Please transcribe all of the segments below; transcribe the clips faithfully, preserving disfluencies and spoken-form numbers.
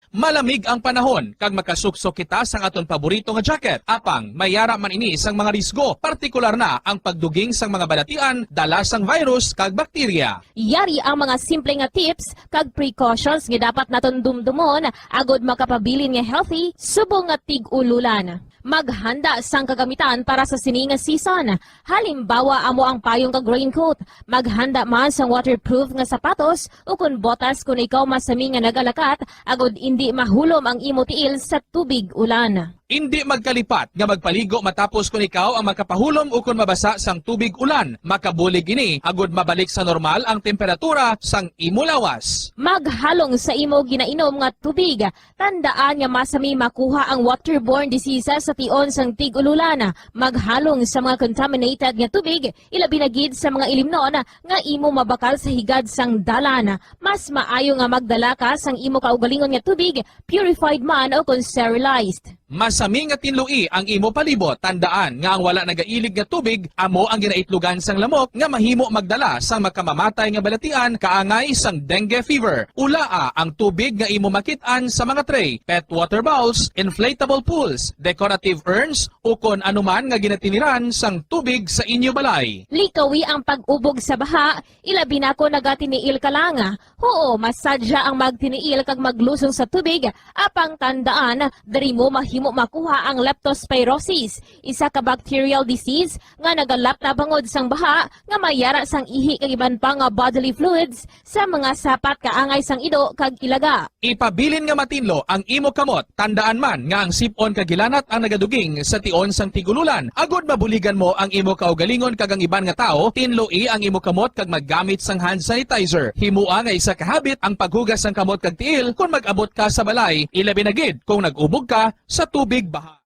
Malamig ang panahon kag makasuksok kita sang aton paborito nga jacket. Apang may yara man ini sang mga risgo, partikular na ang pagduging sang mga balatian dala sang virus kag bakterya. Yari ang mga simple nga tips kag precautions nga dapat naton dumdumon agud makapabilin nga healthy subong nga tig-ululan. Maghanda sang kagamitan para sa sini nga season. Halimbawa, amo ang payong kag raincoat. Maghanda man sang waterproof nga sapatos ukon botas kon ikaw masami nga nagalakat agud indi mahulom ang imo tiil sa tubig ulan. Indi magkalipat nga magpaligo matapos kon ikaw ang makapahulom ukon mabasa sang tubig ulan. Makabulig ini agud mabalik sa normal ang temperatura sang imo lawas. Maghalong sa imo ginainom nga tubig. Tandaan nga masami makuha ang waterborne diseases sa tion sang tig-ululan. Maghalong sa mga contaminated nga tubig, ilabi na gid sa mga ilimnon nga imo mabakal sa higad sang dalan. Mas maayo nga magdala ka sang imo kaugalingon nga tubig, purified man o kon sterilized. Masami nga tinloi ang imo palibot. Tandaan nga ang wala nagailig nga tubig amo ang ginaitlogan sang lamok nga mahimo magdala sang makamamatay nga balatian kaangay sang dengue fever. Ulaa ang tubig nga imo makit-an sa mga tray, pet water bowls, inflatable pools, decorative urns, ukon anuman nga ginatiniran sang tubig sa inyo balay. Likawi ang pag-ubog sa baha, ilabi na kon nagatiniil ka lang. Huo, masadya ang magtiniil kag maglusong sa tubig, apang tandaan, diri mo mahimo makuha ang leptospirosis, isa ka bacterial disease nga nagalap na bangod sang baha nga may yara sang ihi kag iban pa nga bodily fluids sa mga sapat kaangay sang ido kag ilaga. Ipabilin nga matinlo ang imo kamot. Tandaan man nga ang sip-on kag hilanat ang nagaduging sa tion sang tig-ululan. Agod mabuligan mo ang imo kaugalingon kag ang iban nga tawo, tinloi ang imo kamot kag maggamit sang hand sanitizer. Himoa nga isa ka habit ang paghugas sang kamot kag tiil kon mag-abot ka sa balay, ilabi na gid kung nag-ubog ka sa tubig baha.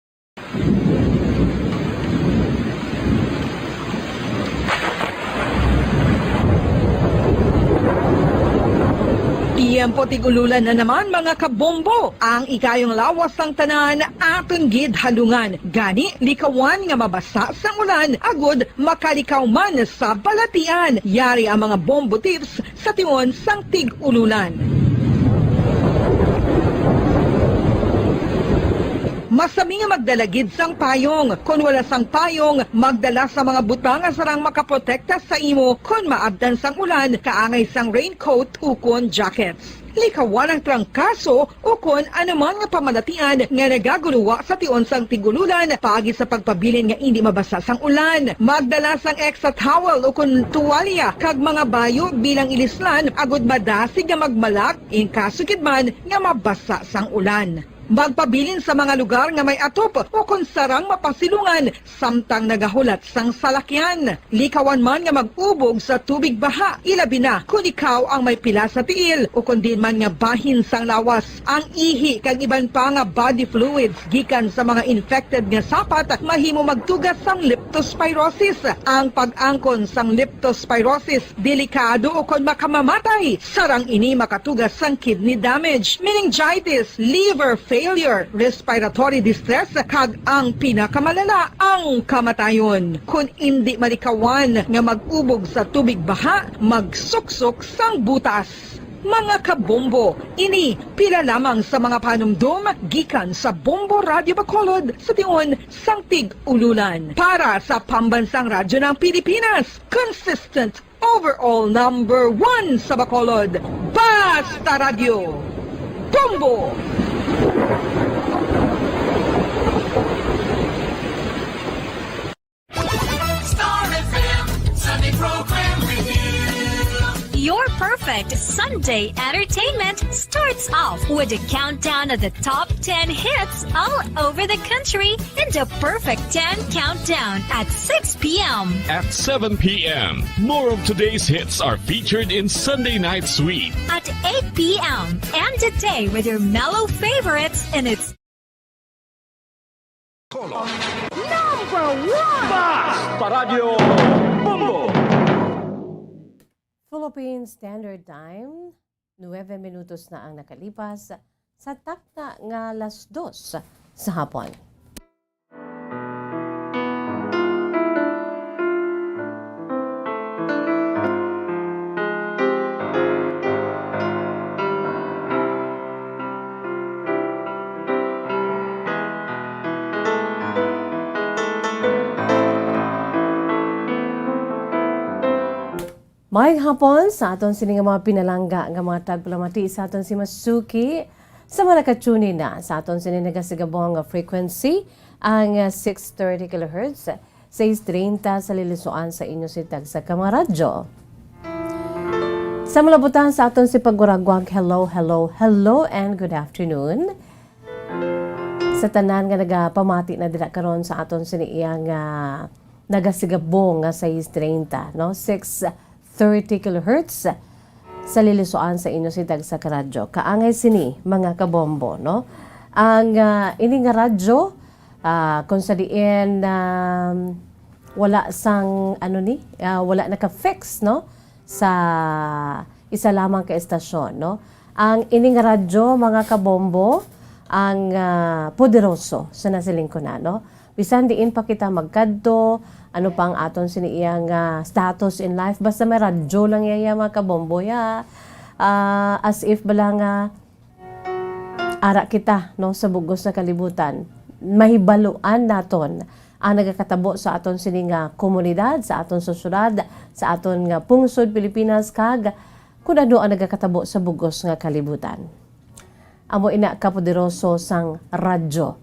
Tiyempo tig-ululan na naman, mga kabombo. Ang ikayong lawas sang tanan aton gid halungan. Gani, likawan nga mabasa sang ulan agud makalikaw man sa balatian. Yari ang mga bombo tips sa tion sang tig-ululan. Masami nga magdala gid sang payong. Kon wala sang payong, magdala sa mga butang nga sarang makaprotekta sa imo kon maabtan sang ulan, kaangay sang raincoat ukon jackets. Likawan ang trangkaso ukon anuman nga pamalatian nga nagaguluwa sa tion sang tig-ululan paagi sa pagpabilin nga indi mabasa sang ulan. Magdala sang extra towel ukon tuwalya kag mga bayo bilang ilislan agud madasig nga magmalak in kaso gid man nga mabasa sang ulan. Magpabilin sa mga lugar nga may atop ukon sarang mapasilungan samtang nagahulat sang salakyan. Likawan man nga mag-ubog sa tubig baha, ilabi na kon ikaw ang may pila sa tiil ukon diin man nga bahin sang lawas. Ang ihi kag iban pa nga body fluids gikan sa mga infected nga sapat mahimo magtuga sang leptospirosis. Ang pag-angkon sang leptospirosis delikado ukon makamamatay. Sarang ini makatuga sang kidney damage, meningitis, liver failure, respiratory distress, kag ang pinakamalala, ang kamatayon. Kon indi malikawan nga mag-ubog sa tubig baha, magsuksok sang butas. Mga kabombo, ini pila lamang sa mga panumdom gikan sa Bombo Radio Bacolod sa tion sang tig-ululan. Para sa Pambansang Radyo ng Pilipinas, consistent overall number one sa Bacolod, Basta Radyo, Bombo! Star F M Sunday Program Review. Your perfect Sunday entertainment starts off with a countdown of the top ten hits all over the country in the Perfect ten Countdown at six p.m. At seven p.m., more of today's hits are featured in Sunday Night Sweet. At eight p.m., end the day with your mellow favorites in its Color. Number one! Basta Radyo Bombo! Philippine Standard Time, nuebe minutos na ang nakalipas sa takna nga las dos sa hapon. Maayong hapon sa aton sini nga mga pinalangga nga mga tagpalamati sa aton si Masuki. Sa mga nakatune in na sa aton sini nagasigabong nga frequency, ang, ah, six thirty kilohertz, sais treinta sa lilisuan sa inyo si tagsa ka mga radyo. Sa malabutan sa aton si paguragwag, hello, hello, hello, and good afternoon. Sa tanan nga nagapamati na dira karon sa aton sini iya nga nagasigabong nga sais treinta, no? Six thirty kilohertz sa lilisuan sa inyo si tagsa ka radyo. Kaangay sini, mga kabombo, no? Ang, ah, ini nga radyo, ah, kung sa diin, um, wala sang, ano ni, ah, wala naka-fix, no? Sa isa lamang ka estasyon, no? Ang ini nga radyo, mga kabombo, ang, ah, poderoso sa nasiling ko na, no? Bisan diin pa kita magkadto, ano pa ang aton sini iya nga status in life, basta may radyo lang iya, iya, mga kabombo, ya. Ah, as if bala nga ara kita, no, sa bugos nga kalibutan. Mahibaluan naton ang nagakatabo sa aton sini nga komunidad, sa aton sosyedad, sa aton nga pungsod Pilipinas, kag kun ano ang nagakatabo sa bugos nga kalibutan. Amo ina kapoderoso sang radyo.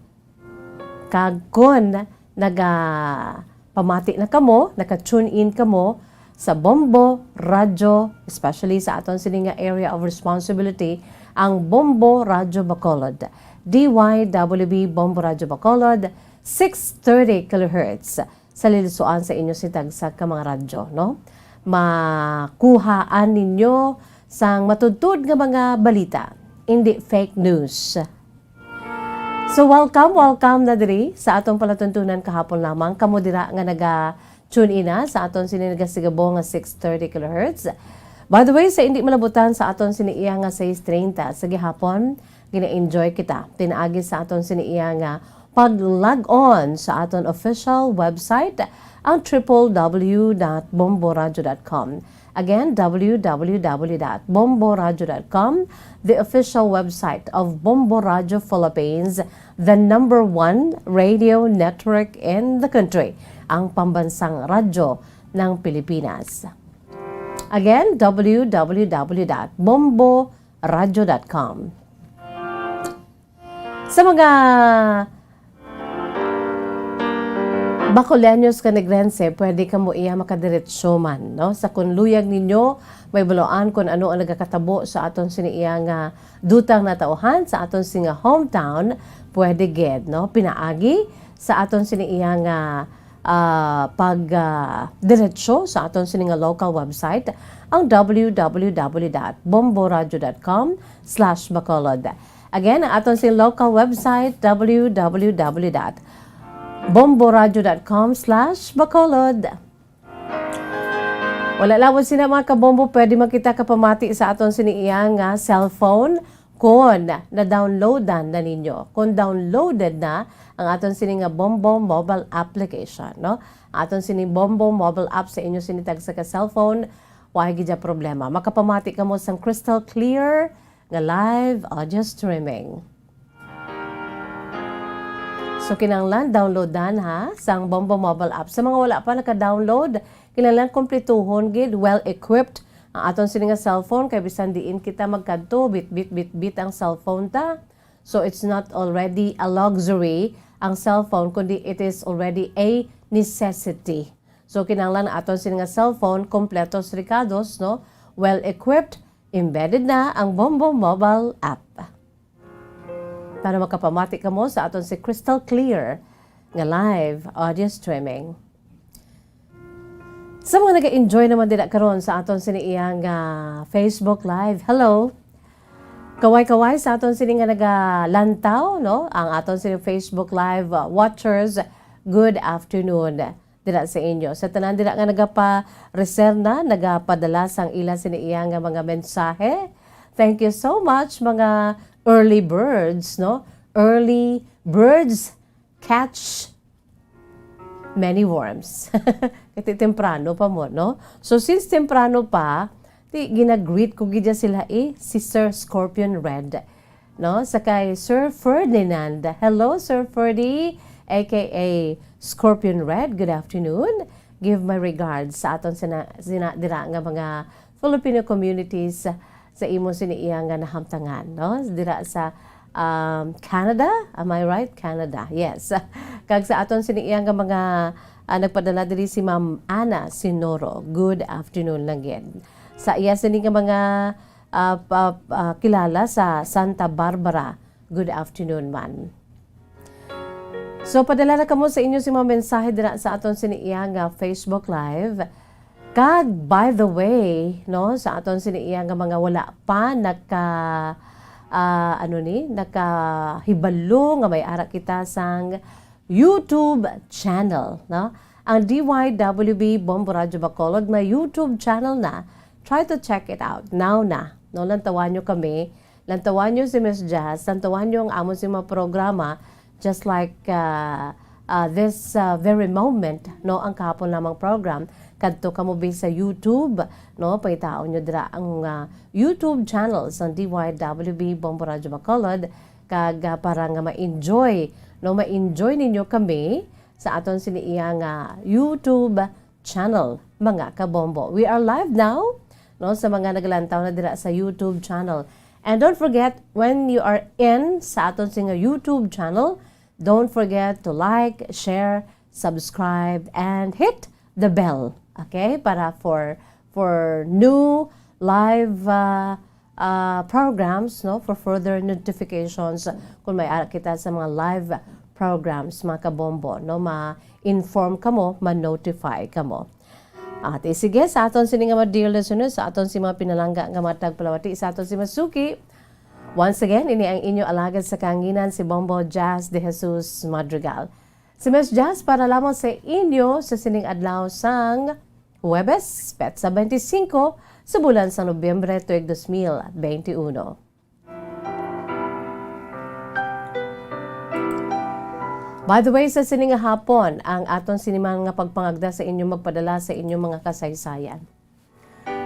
Kag kon nagapamati na kamo, naka-tune in kamo sa Bombo Radyo, especially sa aton sini nga area of responsibility, ang Bombo Radyo Bacolod, D Y W B Bombo Radyo Bacolod, six thirty kilohertz sa lilisuan sa inyo si tagsa ka mga radyo, no? Makuhaan ninyo sang matudtod nga mga balita, indi fake news. So, welcome, welcome na diri sa atong palatuntunan kahapon lamang. Kamo dira nga naga-tune in na sa aton sini nagasigabong nga six thirty kilohertz. By the way, sa indi malabutan sa aton sini iya nga sais treinta sa gihapon, gina-enjoy kita pinaagi sa aton sini iya nga pag-log on sa aton official website, ang triple W dot bomboradyo dot com. Again, W W W dot bomboradyo dot com, the official website of Bombo Radyo Philippines, the number one radio network in the country, ang pambansang radyo ng Pilipinas. Again, W W W dot bomboradyo dot com. Sa mga Bacoleños nga Negrense, pwede kamo iya makadiretsyo man, no? Sa kun luyag ninyo, may baluan kun ano ang nagakatabo sa aton sini iya nga dutang natauhan, sa aton sini nga hometown, pwede gid, no? Pinaagi sa aton sini iya nga, ah, pag, ah, diretsyo sa aton sini nga local website, ang W W W dot bomboradyo dot com slash bacolod. Again, ang aton sing local website, W W W dot bomboradyo dot com slash bacolod. Wala lawod sina, mga kabombo, pwede man kita kapamati sa aton sini iya nga cellphone kon na-downloadan na ninyo. Kon downloaded na ang aton sini nga Bombo mobile application, no? Aton sini Bombo mobile app sa inyo sini tagsa ka cellphone, wa gid ya problema. Makapamati kamo sang crystal clear nga live audio streaming. So, kinahanglan downloadan, ha, sang Bombo mobile app. Sa mga wala pa naka-download, kinahanglan kumplituhon gid, well-equipped ang aton sini nga cellphone, kay bisan diin kita magkadto, bit, bit, bit, bit ang cellphone ta. So, it's not already a luxury ang cellphone, kundi it is already a necessity. So, kinahanglan ang aton sini nga cellphone kompleto sa rekados, no? Well-equipped, embedded na ang Bombo mobile app. Para makapamati kamo sa aton si crystal clear nga live audio streaming. Sa mga nag-enjoy naman dira karon sa aton sini iya nga Facebook Live, hello! Kaway-kaway sa aton sini nga nagalantaw, no? Ang aton sini Facebook Live, uh, watchers, good afternoon dira sa inyo. Sa tanan dira nga nagapa-reserna, nagapadala sang ila sini iya nga mga mensahe, thank you so much, mga early birds, no? Early birds catch many worms. Kay temprano pa mo, no? So, since temprano pa, ti, gina-greet ko gid sila, eh, si Sir Scorpion Red. No? Sa kay Sir Ferdinand. Hello, Sir Ferdy, A K A Scorpion Red. Good afternoon. give my regards sa aton sina, sina dira nga mga Filipino communities sa imo sini iya nga nahamtangan, no? Dira sa, um, Canada, am I right? Canada, yes. Kag sa aton sini iya nga mga, ah, nagpadala diri si Ma'am Ana Sinoro. Good afternoon lang gid. Sa iya sini nga mga, ah, pa, ah, kilala sa Santa Barbara, good afternoon man. So, padala na kamo sa inyo sing mga mensahe dira sa aton sini iya nga Facebook Live. Kag, by the way, no, sa aton sini iya nga mga wala pa naka, ah, ano ni, nakahibalo nga may ara kita sang YouTube channel, no? Ang D Y W B Bombo Radyo Bacolod may YouTube channel na. Try to check it out. Now na, no? Lantawan nyo kami. Lantawan nyo si Miss Jazz. Lantawan nyo ang amon sing mga programa. Just like, uh, uh, this, uh, very moment, no, ang kahapon lamang program, kadto kamo bi sa YouTube, no, pangitaon nyo dira ang, uh, YouTube channel sang D Y W B Bombo Radyo Bacolod, kag, uh, para nga ma-enjoy, no, ma-enjoy ninyo kami sa aton sini iya nga YouTube channel, mga kabombo. We are live now, no, sa mga nagalantaw na dira sa YouTube channel. And don't forget, when you are in sa aton sini nga YouTube channel, don't forget to like, share, subscribe, and hit the bell. Okay? Para for, for new live, uh, uh, programs, no, for further notifications, kung may ara kita sa mga live programs, mga kabombo, no, ma-inform kamo, ma-notify kamo. At, eh, sige, sa aton sini nga mga dear listeners, sa aton si mga pinalangga nga mga tagpalawati, sa aton si Masuki. Once again, ini ang inyo alagad sa kahanginan, si Bombo Jazz De Jesus Madrigal. Si Miss Jazz para lamang sa inyo sa sining adlaw sang Huwebes, petsa twenty-cinco sa bulan sa Nobyembre, tuig dos mil benti uno. By the way, sa sini nga hapon, ang aton sini man nga pagpangagda sa inyo magpadala sa inyong mga kasaysayan.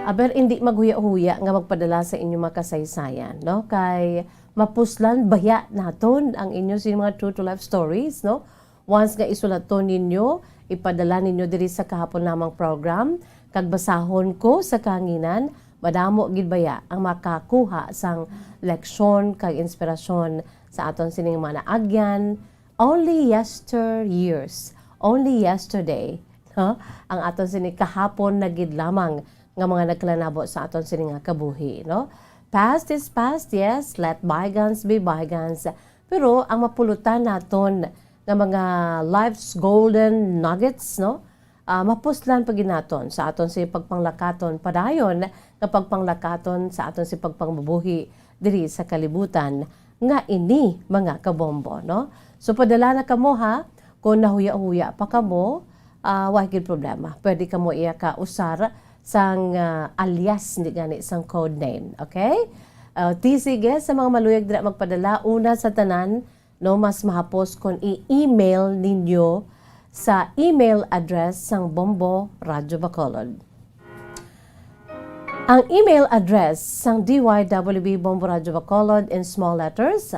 Aber, indi maghuya-huya nga magpadala sa inyong mga kasaysayan, no? Kay mapuslan baya naton ang inyo sini mga true to life stories, no? Once nga isulaton ninyo, ipadala ninyo diri sa kahapon lamang program, kag basahon ko sa kahanginan, madamo gid baya ang makakuha sang leksyon kag inspirasyon sa aton sining mga naagyan. Only yesteryears, only yesterday, no? Ang aton sini kahapon na gid lamang nga mga nagkalanabo sa aton sini nga kabuhi, no? Past is past, yes, let bygones be bygones. Pero ang mapulutan naton nga mga life's golden nuggets, no? Ah, mapuslan pa gid naton sa aton si pagpanglakaton padayon nga pagpanglakaton sa aton si pagpangmabuhi diri sa kalibutan nga ini, mga kabombo, no? So, padala na kamo, ha. Kung nahuya-huya pa kamo, ah, wa gid problema. Pwede kamo iya ka usar sang, ah, alias, hindi gani sang code name, okay? Ah, ti sige, sa mga maluyag dira magpadala, una sa tanan, no, mas mahapos kon i-email ninyo sa email address sang Bombo Radyo Bacolod. Ang email address sang D Y W B Bombo Radyo Bacolod in small letters,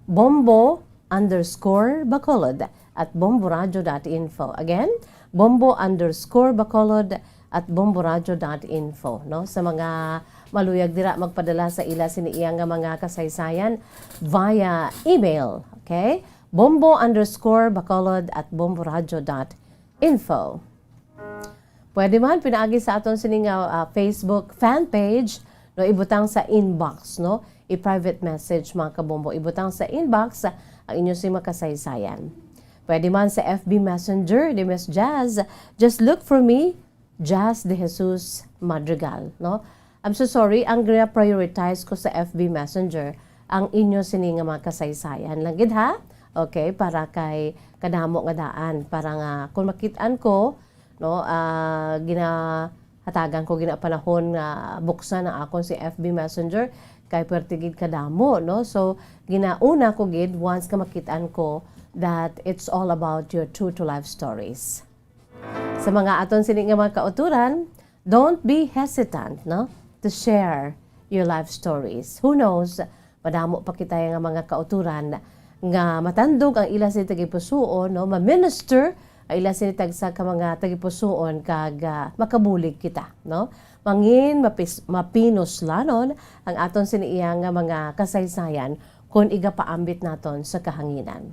bombo underscore bacolod at bomboradyo dot info. Again, bombo underscore bacolod at bomboradyo dot info, no? Sa mga maluyag dira magpadala sa ila sini iya nga mga kasaysayan via email, okay? Bombo underscore bacolod at bomboradyo dot info. Pwede man pinaagi sa aton sini nga, ah, Facebook fan page, no, ibutang sa inbox, no? I-private message, mga kabombo. Ibutang sa inbox, ah, ang inyo sini mga kasaysayan. Pwede man sa F B Messenger ni Miss Jazz. Just look for me, Jazz De Jesus Madrigal, no? I'm so sorry, ang gina-prioritize ko sa F B Messenger ang inyo sini nga mga kasaysayan lang gid, ha? Okay, para kay kadamo nga daan, para nga kung makit-an ko, no, ah, ginahatagan ko gina panahon nga buksan ang akon si F B Messenger kay pwerte gid kadamo, no? So, ginauna ko gid once nga makit-an ko that it's all about your true to life stories. Sa mga aton sini nga mga kauturan, don't be hesitant, no, to share your life stories. Who knows, madamo pa kita nga mga kauturan nga matandog ang ila sa tagipusuon, no, ma-minister Ila sini tagsa ka mga tagipusoon kag, ah, makabulig kita, no? Mangin mapis-, mapinuslanon ang aton sini iya nga mga kasaysayan kon igapaambit naton sa kahanginan.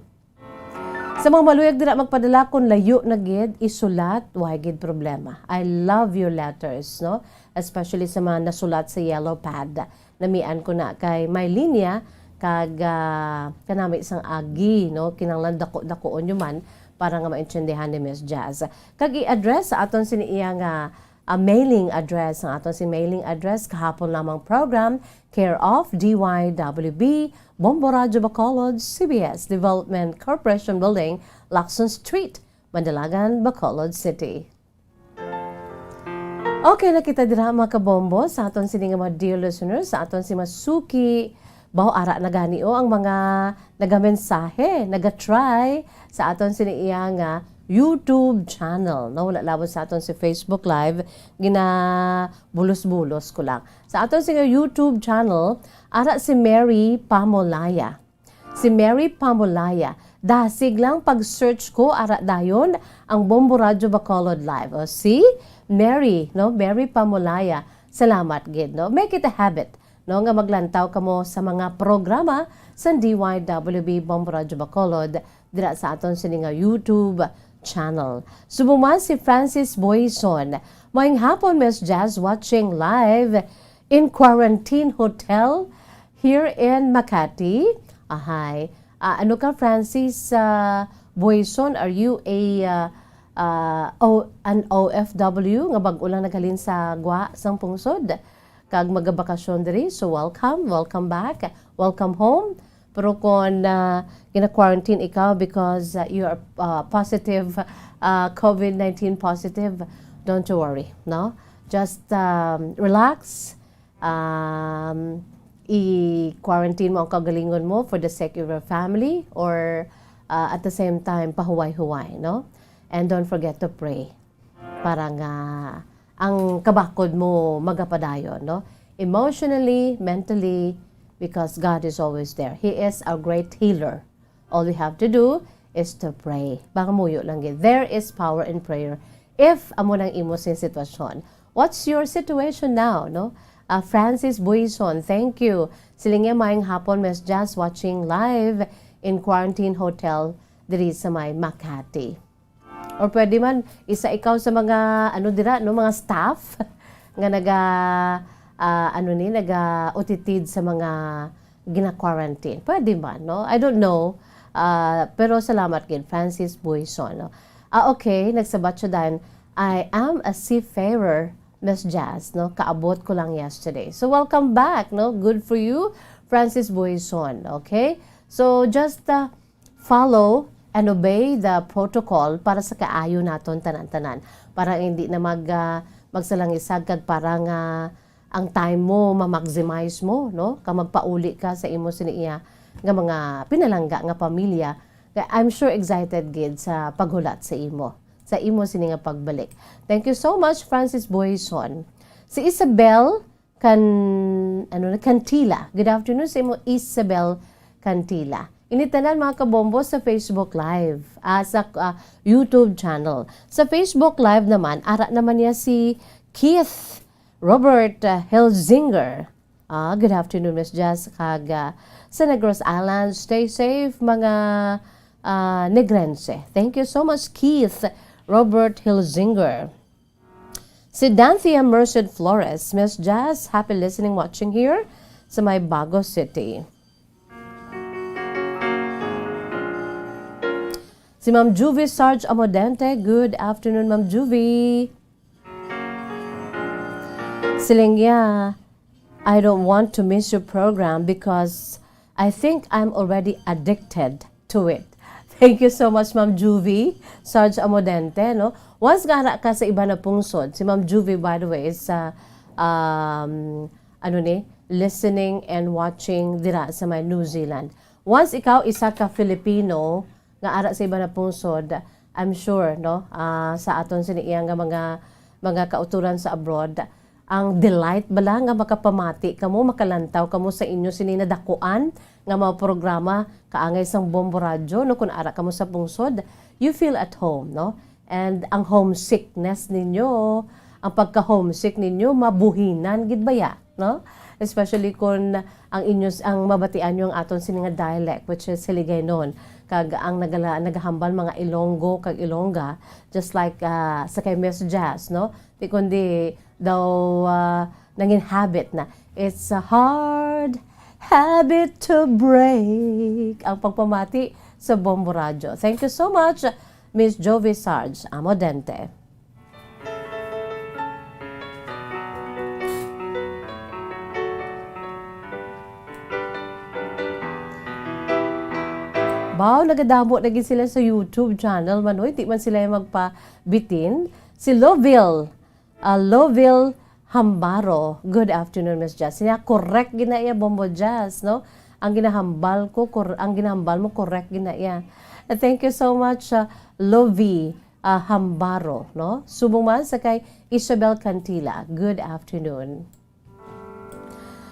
Sa mga maluyag dira magpadala, kon layo na gid, isulat, way gid problema. I love your letters, no? Especially sa mga nasulat sa yellow pad. Namian ko na kay may linya kag, ah, kanami sang agi, no? Kinahanglan dako-dakoon nyo man para nga maintindihan ni Miss Jazz. Kag i-address sa aton sini iya nga, ah, mailing address. Ang aton si mailing address, kahapon lamang program, care of D Y W B, Bombo Radyo Bacolod, C B S Development Corporation Building, Lacson Street, Mandalagan, Bacolod City. Okay, nakita dira, mga kabombo, sa aton sini nga mga dear listeners, sa aton si Masuki, baw ara na gani, o, ang mga nagamensahe, nagatry sa aton sini iya nga YouTube channel, no? Wala labot sa aton si Facebook Live, ginabulos-bulos ko lang. Sa aton sini nga YouTube channel, ara si Mary Pamolaya. Si Mary Pamolaya. Dasig lang pag-search ko, ara dayon ang Bombo Radyo Bacolod Live. O, si Mary, no? Mary Pamolaya. Salamat gid, no? Make it a habit, no, nga maglantaw kamo sa mga programa sa D Y W B Bombo Radyo Bacolod dira sa aton sini nga YouTube channel. Subong man si Francis Boyson. Maayong hapon, Miss Jazz, watching live in quarantine hotel here in Makati. Ahay. Ah, ano ka, Francis, ah, Boyson? Are you a, ah, ah, O-, an O F W nga bag-o lang naghalin sa gwa sang pungsod? Kag magabakasyon diri. So, welcome, welcome back, welcome home. Pero kung, ah, gina-quarantine ikaw because, ah, you are, ah, positive, ah, COVID nineteen positive, don't you worry, no? Just, um, relax, um, i-quarantine mo ang kaugalingon mo for the sake of your family or, ah, at the same time, pahuway-huway, no? And don't forget to pray para nga ang kabakod mo magapadayon, no? Emotionally, mentally, because God is always there. He is our great healer. All we have to do is to pray. Pangamuyo lang gid. There is power in prayer. If amo nang imo sing sitwasyon. What's your situation now, no? Ah, Francis Buison, thank you. Siling niya, "Maayong hapon, Miss Jazz, watching live in quarantine hotel diri sa may Makati." Or pwede man, isa ikaw sa mga, ano dira, no, mga staff nga naga, ah, ano ni, naga-utitid sa mga gina-quarantine. Pwede man, no? I don't know. Ah, pero salamat gid, Francis Buison, no? Ah, okay, nagsabat siya dan, "I am a seafarer, Miss Jazz, no? Kaabot ko lang yesterday." So, welcome back, no? Good for you, Francis Buison, okay? So, just, ah, follow and obey the protocol para sa kaayo naton tanan-tanan. Para hindi na mag, ah, magsalangisag kag para nga ang time mo ma-maximize mo, no? Kag magpauli ka sa imo sini iya nga mga pinalangga nga pamilya. Kay I'm sure excited gid sa paghulat sa imo, sa imo sini nga pagbalik. Thank you so much, Francis Boyson. Si Isabel Can-, ano na, Cantila. Good afternoon sa imo, Isabel Cantila. Ini tanan, mga kabombo, sa Facebook Live, ah, sa, ah, YouTube channel. Sa Facebook Live naman, ara naman niya si Keith Robert, ah, Helzinger. Ah, good afternoon, Miss Jazz, kag, ah, sa Negros Island. Stay safe, mga, ah, Negrense. Thank you so much, Keith Robert Helzinger. Si Danthia Merced Flores, "Miss Jazz, happy listening, watching here sa may Bago City." Si Ma'am Juvie Sarge Amodente, good afternoon, Ma'am Juvie. Siling niya, "I don't want to miss your program because I think I'm already addicted to it." Thank you so much, Ma'am Juvie, Sarge Amodente, no? Once nga ara ka sa iba na pungsod, si Ma'am Juvie, by the way, is, uh, um, ano ni, listening and watching dira sa may New Zealand. Once ikaw isa ka Filipino nga ara sa iba na pungsod, I'm sure, no, ah, sa aton sini iya nga mga, mga kauturan sa abroad, ang delight bala nga makapamati kamo, makalantaw kamo sa inyo sini nadakuan nga mga programa kaangay sang Bombo Radyo, no? Kun ara kamo sa pungsod, you feel at home, no? And ang homesickness ninyo, ang pagka-homesick ninyo, mabuhinan gid baya, no? Especially kun ang inyo s-, ang mabatian nyo ang aton sini nga dialect, which is Hiligaynon, kag ang nagala-, nagahambal mga Ilonggo kag Ilongga, just like, ah, sa kay Miss Jazz, no? Di kundi daw, ah, nangin habit na. It's a hard habit to break. Ang pagpamati sa Bombo Radyo. Thank you so much, Miss Jovi Sarge Amodente. Baw, nagadamo na gid sila sa YouTube channel, Manoy. Di man sila yung magpabitin. Si Loville, ah, Loville Hambaro. Good afternoon, Miss Jazz. Siya, correct gina iya, Bombo Jazz, no? Ang ginahambal ko, kor-, ang ginahambal mo, correct gina iya. Uh, thank you so much, uh, Lovie, uh, Hambaro, no? Subong man sa kay Isabel Cantila. Good afternoon.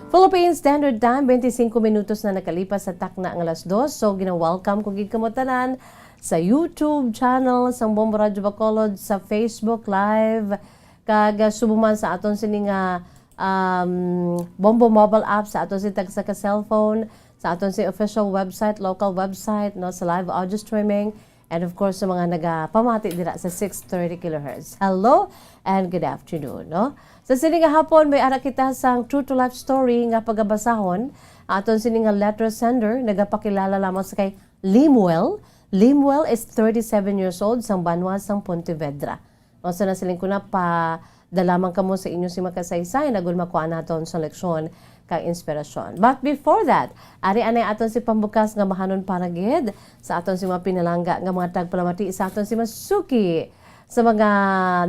Philippine Standard Time, twenty-five minutos na nakalipas sa takna nga alas dos. So, gina-welcome ko gid kamo tanan sa YouTube channel sang Bombo Radyo Bacolod, sa Facebook Live, kag, ah, subong man sa aton sini nga, um, Bombo mobile app, sa aton sini tagsa ka cellphone, sa aton sini official website, local website, no, sa live audio streaming, and of course, sa mga nagapamati dira sa six thirty kilohertz. Hello and good afternoon, no? Sa sini nga hapon, may ara kita sang true to life story nga pagabasahon. Aton sini nga letter sender, nagapakilala lamang sa kay Limuel. Limuel is thirty-seven years old, sang banwa sang Pontevedra. O, sa nasiling ko na, padala man kamo sa inyo si makasaysay, nagul makuha naton sa leksyon kag inspirasyon. But before that, ari anay aton si pambukas nga bahanon para gid sa aton si mga pinalangga nga mga tagpalamati sa aton si masuki sa mga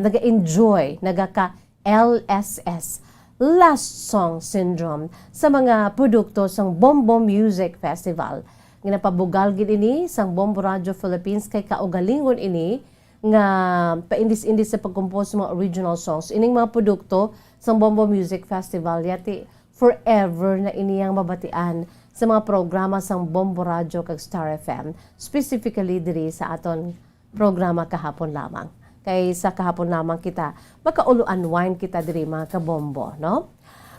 naga-enjoy, nagaka-L S S, last song syndrome, sa mga produkto sang Bombo Music Festival. Ginapabugal gid ini sang Bombo Radio Philippines kay kaugalingon ini nga paindis-indis sa pag-compose sa mga original songs. Ining mga produkto sang Bombo Music Festival, yati forever na ini ang mabatian sa mga programa sang Bombo Radio kag Star F M, specifically diri sa aton programa kahapon lamang. Kay sa kahapon lamang kita, makaulo-unwind kita diri, mga kabombo, no?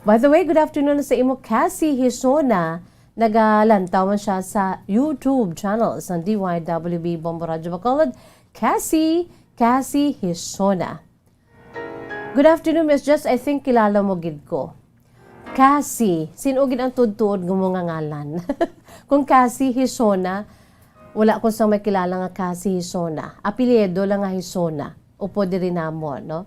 By the way, good afternoon sa imo, Cassie Hisona. Nagalantaw man siya sa YouTube channel sa D Y W B Bombo Radyo Bacolod. Cassie, Cassie Hisona. Good afternoon, Miss Jess. I think kilala mo gid ko. Cassie, sin-o gid ang tuod-tuod nga mo nga ngalan? Kung Cassie Hisona, wala ko sa may kilala nga Cassie Hisona. Apelyido lang nga Hisona. Upod diri namon, no?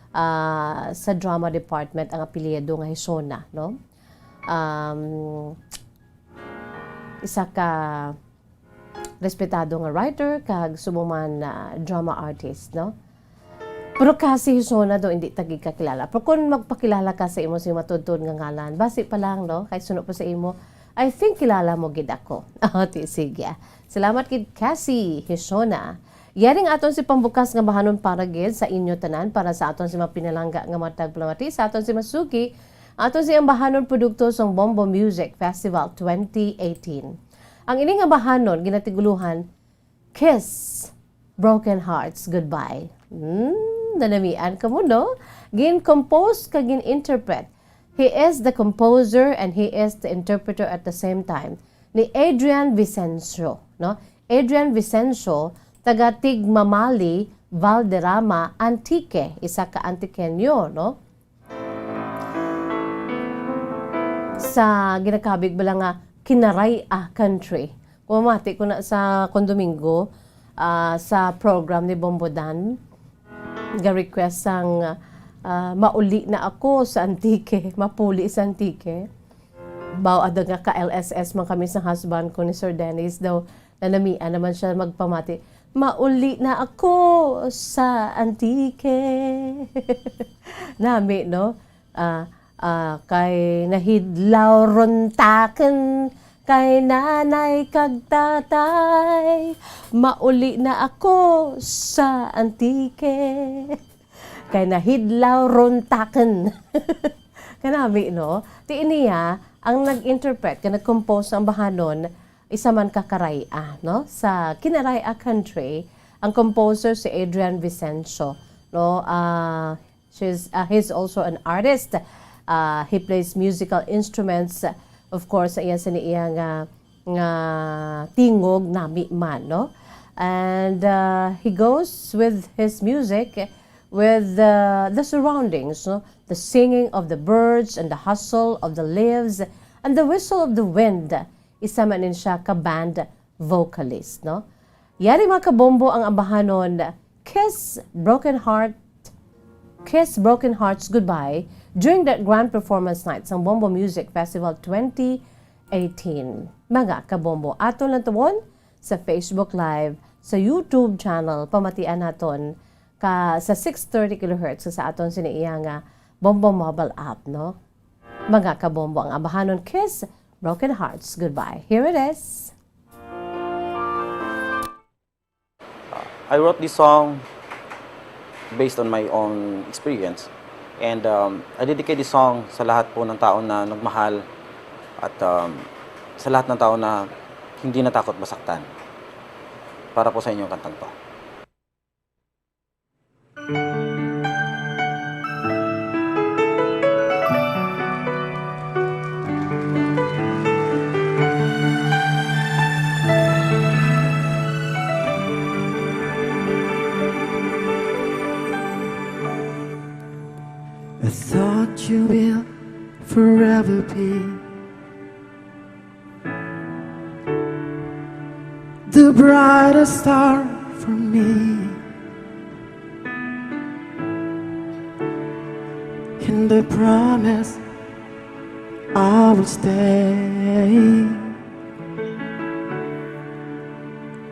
Ah, sa drama department ang apelyido nga Hisona, no? Um, isa ka respetado nga writer kag subong man, ah, drama artist, no? Pero Cassie Hisona daw hindi ta gid kakilala. Pero kung magpakilala ka sa imo, sa imo matuod-tuod nga ngalan, basi pa lang, no? Kay suno pa sa imo, I think kilala mo gid ako. Oh, ti, sige. Salamat gid, Cassie Hisona. Yari nga aton si pambukas nga bahanon para gid sa inyo tanan, para sa aton si mga pinalangga nga mga tagpalamati, sa aton si masuki, aton si ang bahanon produkto sang Bombo Music Festival twenty eighteen. Ang ini nga bahanon ginatiguluhan, Kiss Broken Hearts Goodbye. Hmm, nanamian ka mo, no? Gin-compose kag gin-interpret. He is the composer and he is the interpreter at the same time. Ni Adrian Vicencio, no? Adrian Vicencio, taga Tigmamali, Valderrama, Antique, isa ka Antiqueño, no? Sa ginakabig bala nga Kinaray-a country. Kung mamati ko na sa Condomingo, ah, sa program ni Bombo Dan, ga-request sang, ah, "Mauli na ako sa Antique, mapuli sa Antique." Baw ada nga ka-L S S man kami sa husband ko ni Sir Dennis daw, nanamian naman siya magpamati, "Mauli na ako sa Antique." Nami, no? Ah, ah, kay nahidlaw runtaken kay nanay kag tatay, mauli na ako sa Antique. kay nahidlaw runtaken. Kanami, no? Ti niya, ang nag-interpret, ka nag-compose ang bahanon, isa man ka karay-a, no? Sa Kinaray-a Country, ang composer si Adrian Vicencio, no? Ah, she's, ah, he's also an artist. Ah, he plays musical instruments. Of course, sa iya, sa iya nga, nga tingog nami man, no? And, ah, he goes with his music, with, ah, the surroundings, no? The singing of the birds and the hustle of the leaves and the whistle of the wind. Isa man ni siya ka band vocalist, no? Yari, mga kabombo, ang ambahanon, Kiss Broken Heart, Kiss Broken Hearts Goodbye during the grand performance night sang Bombo Music Festival twenty eighteen. Mga kabombo, aton lang tuon sa Facebook Live, sa YouTube channel, pamatian naton ka sa six thirty kilohertz sa aton sini iya nga Bombo mobile app, no? Mga kabombo, ang ambahanon, Kiss Broken Hearts Goodbye. Here it is. I wrote this song based on my own experience. And um, I dedicate this song sa lahat po ng tao na nagmahal at um, sa lahat ng tao na hindi natakot masaktan. Para po sa inyong kantang to. I thought you will forever be the brightest star for me. And I promise I will stay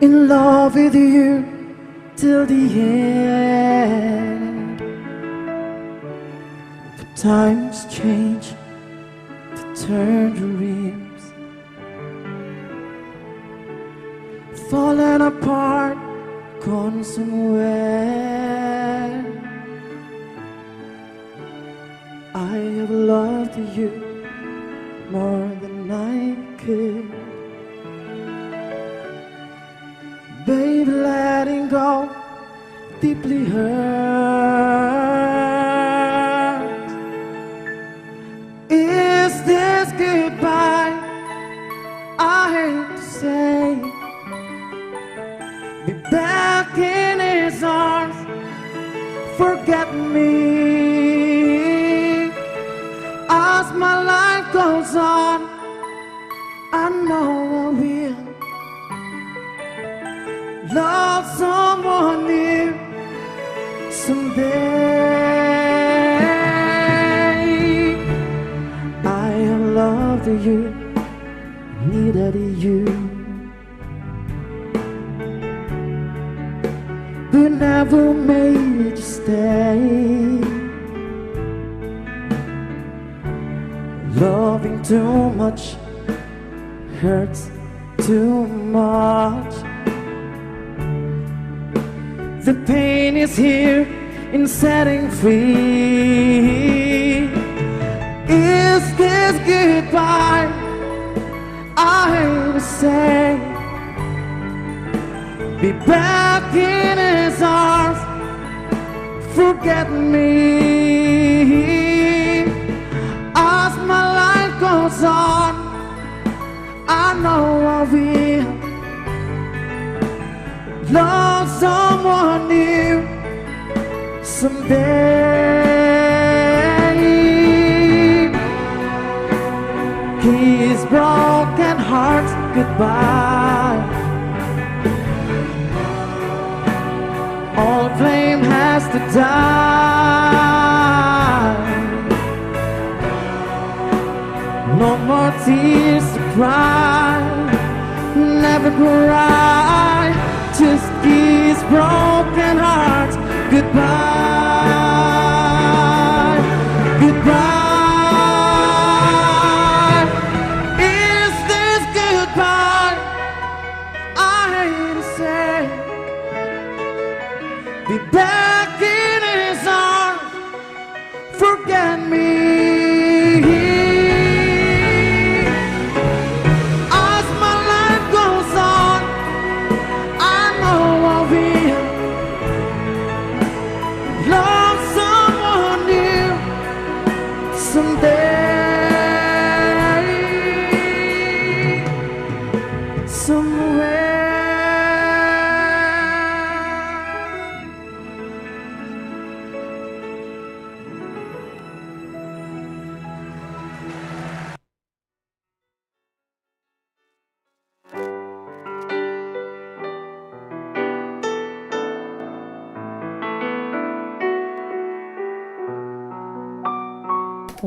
in love with you till the end. But times change, the turn dreams falling apart, gone somewhere. I have loved you more than I could. Baby, letting go deeply hurts. Is this goodbye I hate to say? Be back in his arms. Forget me. As my life goes on, I know I will love someone new someday. I have loved you, needed you, but never made you stay. Loving too much hurts too much. The pain is here in setting free. Is this goodbye? I hate to say, be back in his arms. Forget me. As my life goes on, I know I will love someone new someday. Kiss broken hearts goodbye. All blame has to die. No more tears to cry. Never cry. Just kiss broken hearts goodbye. Goodbye. Is this goodbye? I hate to say, be back in his arms.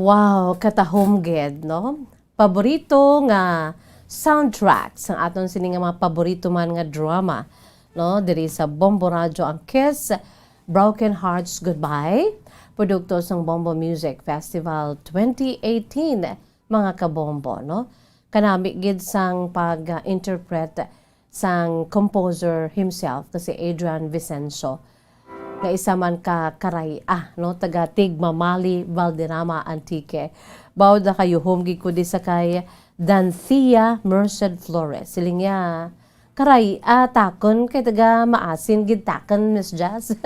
Wow, katahom gid, no? Paborito nga soundtrack sang aton sini nga mga paborito man nga drama, no? Diri sa Bombo Radyo ang Kiss, Broken Hearts Goodbye, produkto sang Bombo Music Festival twenty eighteen, mga kabombo, no? Kanami gid sang pag-interpret sang composer himself, nga si Adrian Vicencio, nga isa man ka karay-a, no, taga Tigmamali, Valderrama, Antique. Bawod nakayuhom gid ko di sa kay Danthea Merced Flores. Siling niya, "Karay-a takon kay taga Maasin gid takon, Miss Jazz."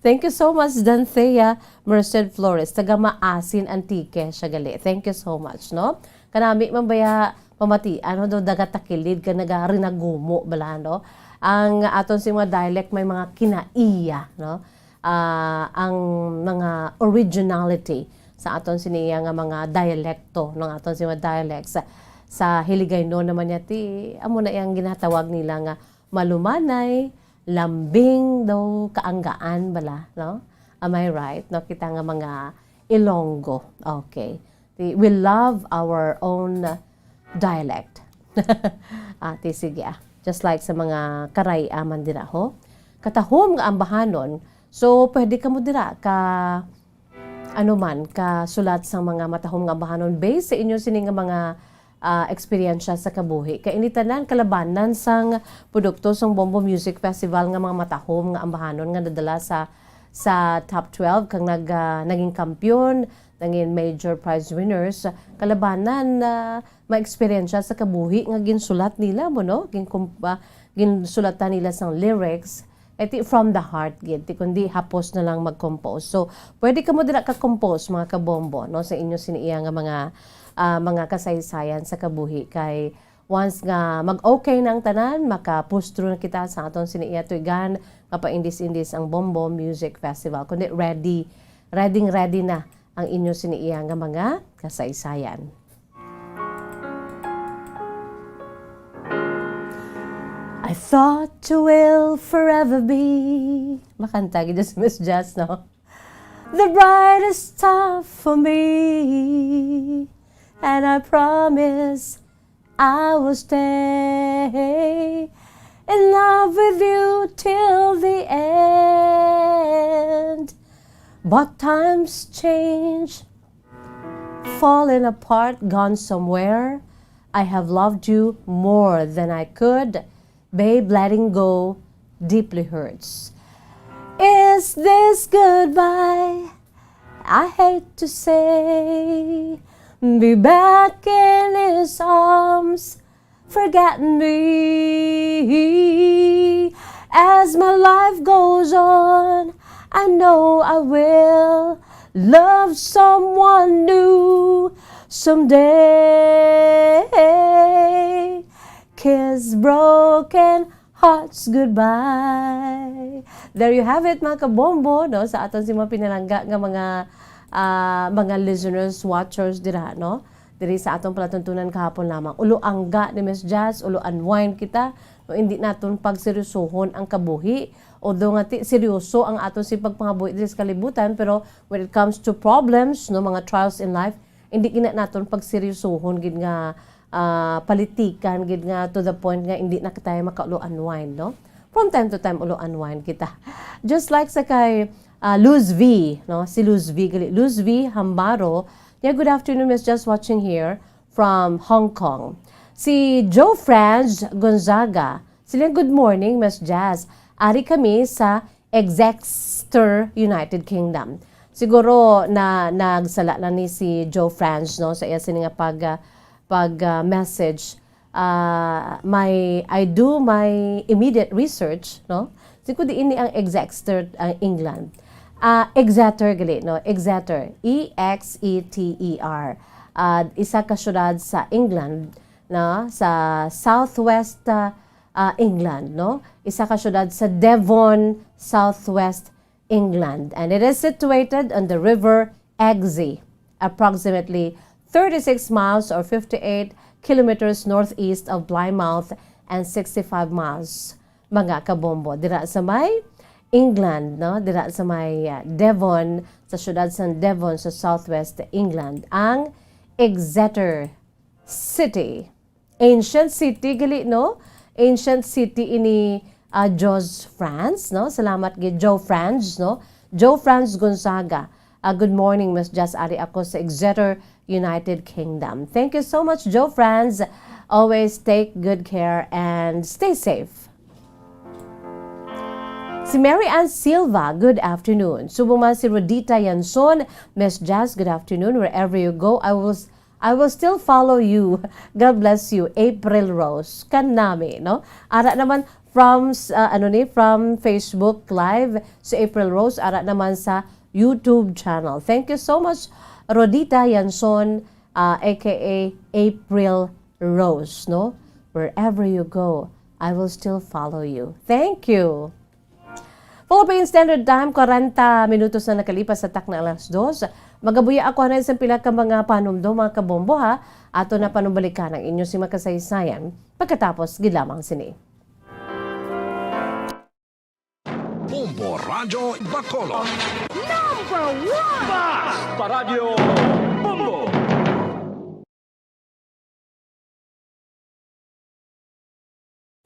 Thank you so much, Danthea Merced Flores. Taga Maasin, Antique siya gali. Thank you so much, no? Kanami man baya mamatian, no, daw nagatakilid ka, nagarinagumo bala, no? Ang aton sing mga dialect may mga kinaiya, no? Ah, ang mga originality sa aton siniya nga mga dialekto, no, aton sing mga dialects. Sa Hiligaynon naman niya ti, amo na iyang ginatawag nila nga malumanay, lambing daw, kaanggaan bala, no? Am I right? No, kita nga mga Ilonggo. Okay. Ti, we love our own dialect. Ah, ti, sige, ah. Just like sa mga karay-a man dira, ho? Katahom nga ambahanon, so pwede kamo dira ka, ano man, ka sulat sang mga matahom nga ambahanon based sa inyo sini nga mga, ah, eksperyensya sa kabuhi. Kay ini tanan kalabanan sang produkto sang Bombo Music Festival nga mga matahom nga ambahanon nga nadala sa, sa top twelve kag nag-, ah, naging kampiyon, naging major prize winners. Kalabanan na maeksperyensya sa kabuhi nga ginsulat nila mo, no? Gin-, ah, ginsulatan nila sang lyrics. Eh, ti from the heart gid, ti kundi hapos na lang mag-compose. So, pwede kamo dira ka-compose, mga kabombo, no, sa inyo sini iya nga mga, ah, mga kasaysayan sa kabuhi. Kay once nga mag-okay na ang tanan, makapustro na kita sa aton sini iya tuigan nga paindis-indis ang Bombo Music Festival. Kundi ready, ready, ready na ang inyo sini iya nga mga kasaysayan. I thought you will forever be. Makanta gid si Miss Jazz, no? The brightest star for me. And I promise I will stay in love with you till the end. But times change, fallen apart, gone somewhere. I have loved you more than I could. Babe, letting go deeply hurts. Is this goodbye? I hate to say, be back in his arms. Forget me as my life goes on. I know I will love someone new someday. Kiss broken hearts goodbye. There you have it, mga kabombo, no? Sa aton si mga pinalangga nga mga, ah, mga listeners, watchers dira, no? Diri sa aton palatuntunan kahapon lamang. Ulo angga ni Miss Jazz, ulo unwind kita. No, hindi naton pagseryosohon ang kabuhi. Although nga ti-, seryoso ang aton si pagpangabuhi diri sa kalibutan, pero when it comes to problems, no, mga trials in life, hindi gina naton pagseryosohon gid nga, ah, politikan gid nga to the point nga hindi na kita makaulo unwind, no? From time to time, ulo unwind kita. Just like sa kay, ah, Luz V, no? Si Luz V, gali. Luz V Hambaro, yeah, good afternoon, Miss Jazz, watching here from Hong Kong. Si Joe Franz Gonzaga, sila, "Good morning, Miss Jazz. Ari kami sa Exeter, United Kingdom." Siguro na nagsala na ni si Joe Franz, no, sa iya sini nga pag, ah, pag, ah, message. Ah, my, I do my immediate research, no? Siguro di ini ang Exeter, ah, England. Ah, Exeter gali, no? Exeter, E X E T E R. Ah, isa ka syudad sa England na sa southwest, ah, ah, England, no? Isa ka syudad sa Devon, southwest England, and it is situated on the River Exe, approximately thirty-six miles or fifty-eight kilometers northeast of Plymouth and sixty-five miles, mga kabombo. Dira sa may England, no? Dira sa may, ah, Devon, sa syudad sa Devon, sa southwest England, ang Exeter City. Ancient city gali, no? Ancient city ini, ah, Jos Franz, no? Salamat gid, Joe Franz, no? Joe Franz Gonzaga. Ah, good morning, Miss Jazz. Ari ako sa Exeter, United Kingdom. Thank you so much, Joe Franz. Always take good care and stay safe. Si Mary Ann Silva, good afternoon. Subong man si Rodita Yanson, Miss Jazz, good afternoon. Wherever you go, I will s-, I will still follow you. God bless you, April Rose. Kanami, no? Ara naman from s-, ah, ano ni, from Facebook Live si April Rose, ara naman sa YouTube channel. Thank you so much, Rodita Yanson, ah, A K A April Rose, no? Wherever you go, I will still follow you. Thank you. Philippine Standard Time, kwarenta minutos na nakalipas sa takna alas dos. Magabuya ako anay sa pila ka mga panumdom, mga kabombo, ha. Ato na panumbalikan ang inyo sing mga kasaysayan pagkatapos gid lamang sini. Bombo Radyo Bacolod. Number one! Mas Paradyo Bombo!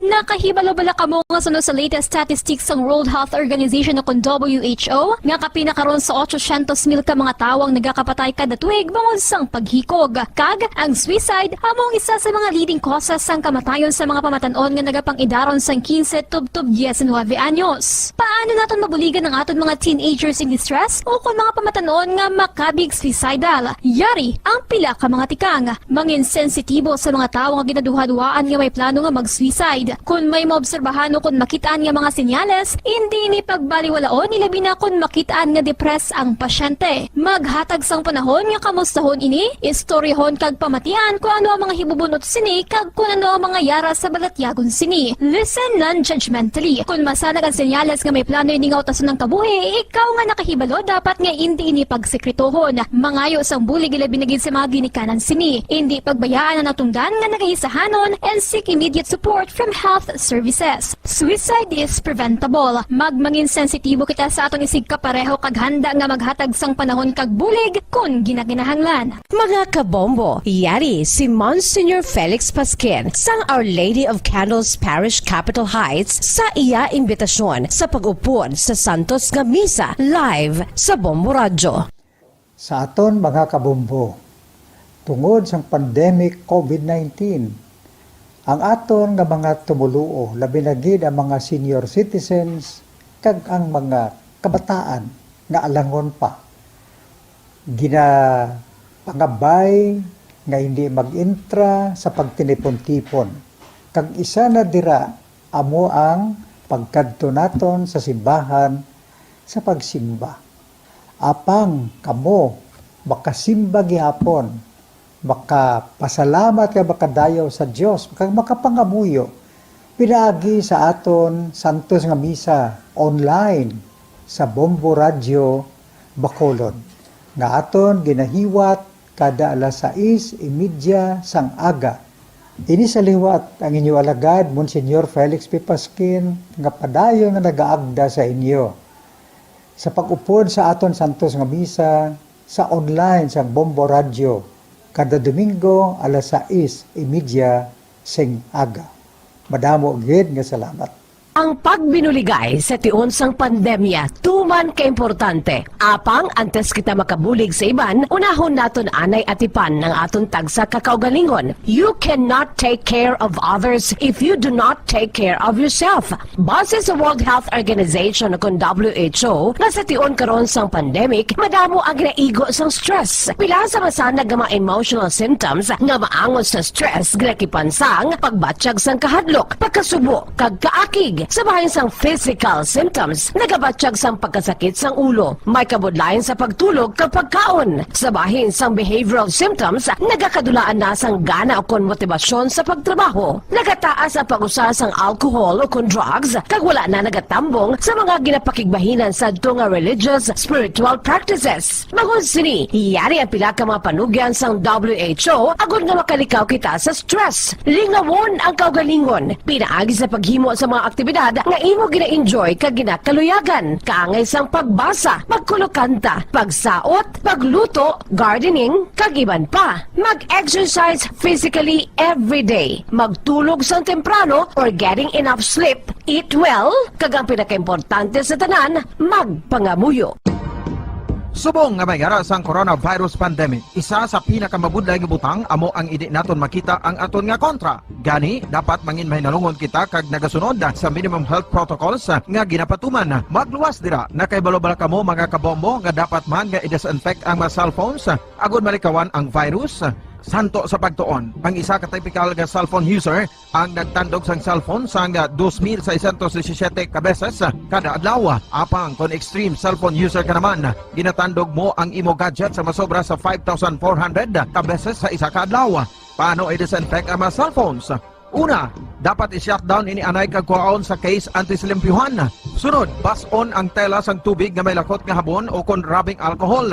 Nakahibalo bala kamo nga suno sa latest statistics sang World Health Organization o kon W H O, nga kapin na karon sa otsosyentos mil ka mga tawo ang nagakapatay kada tuig bangod sang paghikog? Kag ang suicide amo ang isa sa mga leading causes sang kamatayon sa mga pamatan-on nga nagapang-idaron sang quince tubtob diecinuebe anyos. Paano naton mabuligan ang aton mga teenagers in distress o kon mga pamatan-on nga makabig suicidal? Yari ang pila ka mga tikang. Mangin sensitibo sa mga tawo nga ginaduhaduhaan nga may plano nga mag-suicide. Kon may maobserbahan o kon makit-an nga mga senyales, indi ini pagbaliwalaon, ilabi na kon makit-an nga depressed ang pasyente. Maghatag sang panahon nga kamustahon ini, istoryahon kag pamatian kon ano ang mga hibubun-ot sini kag kon ano ang mga yara sa balatyagon sini. Listen non-judgmentally. Kon masanag ang senyales nga may plano ini nga utason ang kabuhi, ikaw nga nakahibalo dapat nga indi ini pagsekretohon. Mangayo sang bulig, ilabi na gid sa mga ginikanan sini. Indi pagbayaan ang natungdan nga nagahisahanon and seek immediate support from health services. Suicide is preventable. Magmangin sensitibo kita sa aton isigkapareho kag handa nga maghatag sang panahon kag bulig kon ginakinahanglan. Mga kabombo, yari si Monsignor Felix Pasquin sang Our Lady of Candles Parish, Capitol Heights, sa iya imbitasyon sa pag-upod sa Santos nga Misa live sa Bombo Radyo. Sa aton mga kabombo, tungod sang pandemic COVID nineteen, ang aton nga mga tumoluo, labi na gid ang mga senior citizens kag ang mga kabataan nga alangon pa, ginapangabay nga hindi mag-intra sa pagtinipon-tipon, kag isa na dira amo ang pagkadto naton sa simbahan sa pagsimba. Apang kamo makasimba gihapon, makapasalamat kag makadayaw sa Dios, kag makapangamuyo pinaagi sa aton santos nga misa online sa Bombo Radyo Bacolod, nga aton ginahiwat kada alas sais y media sang aga. Ini sa liwat ang inyo alagad, Monsignor Felix P. Pasquin, nga padayon nga nagaagda sa inyo sa pag-upod sa aton santos nga misa sa online sang Bombo Radyo kada Domingo alas sais y media sing aga. Madamo gid nga salamat. Ang pagbinuligay sa tion sang pandemya tuman kaimportante. Apang antes kita makabulig sa iban, unahon naton anay atipan ang aton tagsa ka kaugalingon. You cannot take care of others if you do not take care of yourself. Base sa World Health Organization o kon W H O, nga sa tion karon sang pandemic, madamo ang ginaigo sang stress. Pila sa masanag nga mga emotional symptoms nga maangot sa stress ginakipan sang pagbatyag sang kahadlok, pagkasubo, kag kaakig. Sa bahin sang physical symptoms, nagabatyag sang pagkasakit sang ulo, may kabudlayan sa pagtulog kag pagkaon. Sa bahin sang behavioral symptoms, nagakadulaan na sang gana ukon motibasyon sa pagtrabaho. Nagataas ang pag-usa sang alcohol ukon drugs, kag wala na nagatambong sa mga ginapakigbahinan sadto nga religious, spiritual practices. Bangod sini, yari ang pila ka mga panugyan sang W H O agod nga makalikaw kita sa stress. Lingawon ang kaugalingon pinaagi sa paghimo sa mga aktibidad nga imo gina-enjoy kag ginakaluyagan, kaangay sang pagbasa, pagkulokanta, pagsaot, pagluto, gardening, kag iban pa. Mag-exercise physically every day. Magtulog sang temprano or getting enough sleep. Eat well, kag ang pinakaimportante sa tanan, magpangamuyo. Subong nga may ara sang coronavirus pandemic, isa sa pinakamabudlay nga butang amo ang indi naton makita ang aton nga kontra. Gani, dapat mangin mahinalungon kita kag nagasunod sa minimum health protocols nga ginapatuman. Magluwas dira, nakahibalo bala kamo, mga kabombo, nga dapat man nga i-disinfect ang mga cellphones agod malikawan ang virus? Santo sa pagtuon, ang isa ka typical nga cellphone user ang nagtandog sang cellphone sang dos mil seiscientos disisiete ka beses kada adlaw. Apang kon extreme cellphone user ka naman, ginatandog mo ang imo gadget sa masobra sa five thousand four hundred ka beses sa isa ka adlaw. Paano i-disinfect ang mga cellphones? Una, dapat i-shutdown ini anay kag kuhaon sa case antes limpyuhan. Sunod, bas-on ang tela sang tubig nga may lakot nga habon o kon rubbing alcohol.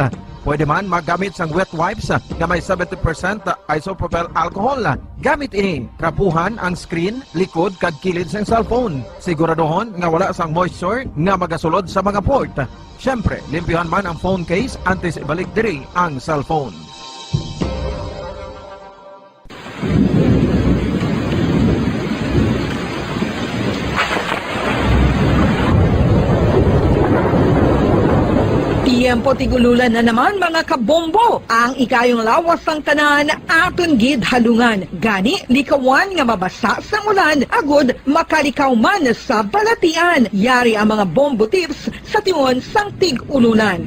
Pwede man maggamit sang wet wipes nga may seventy percent isopropyl alcohol. Gamit ini, trapuhan ang screen, likod, kag kilid sang cellphone. Siguraduhon nga wala sang moisture nga magasulod sa mga port. Siyempre, limpyuhan man ang phone case antes ibalik diri ang cellphone. Tiyempo tig-ululan na naman, mga kabombo. Ang ikayong lawas sang tanan aton gid halungan. Gani, likawan nga mabasa sang ulan agud makalikaw man sa balatian. Yari ang mga bombo tips sa tion sang tig-ululan.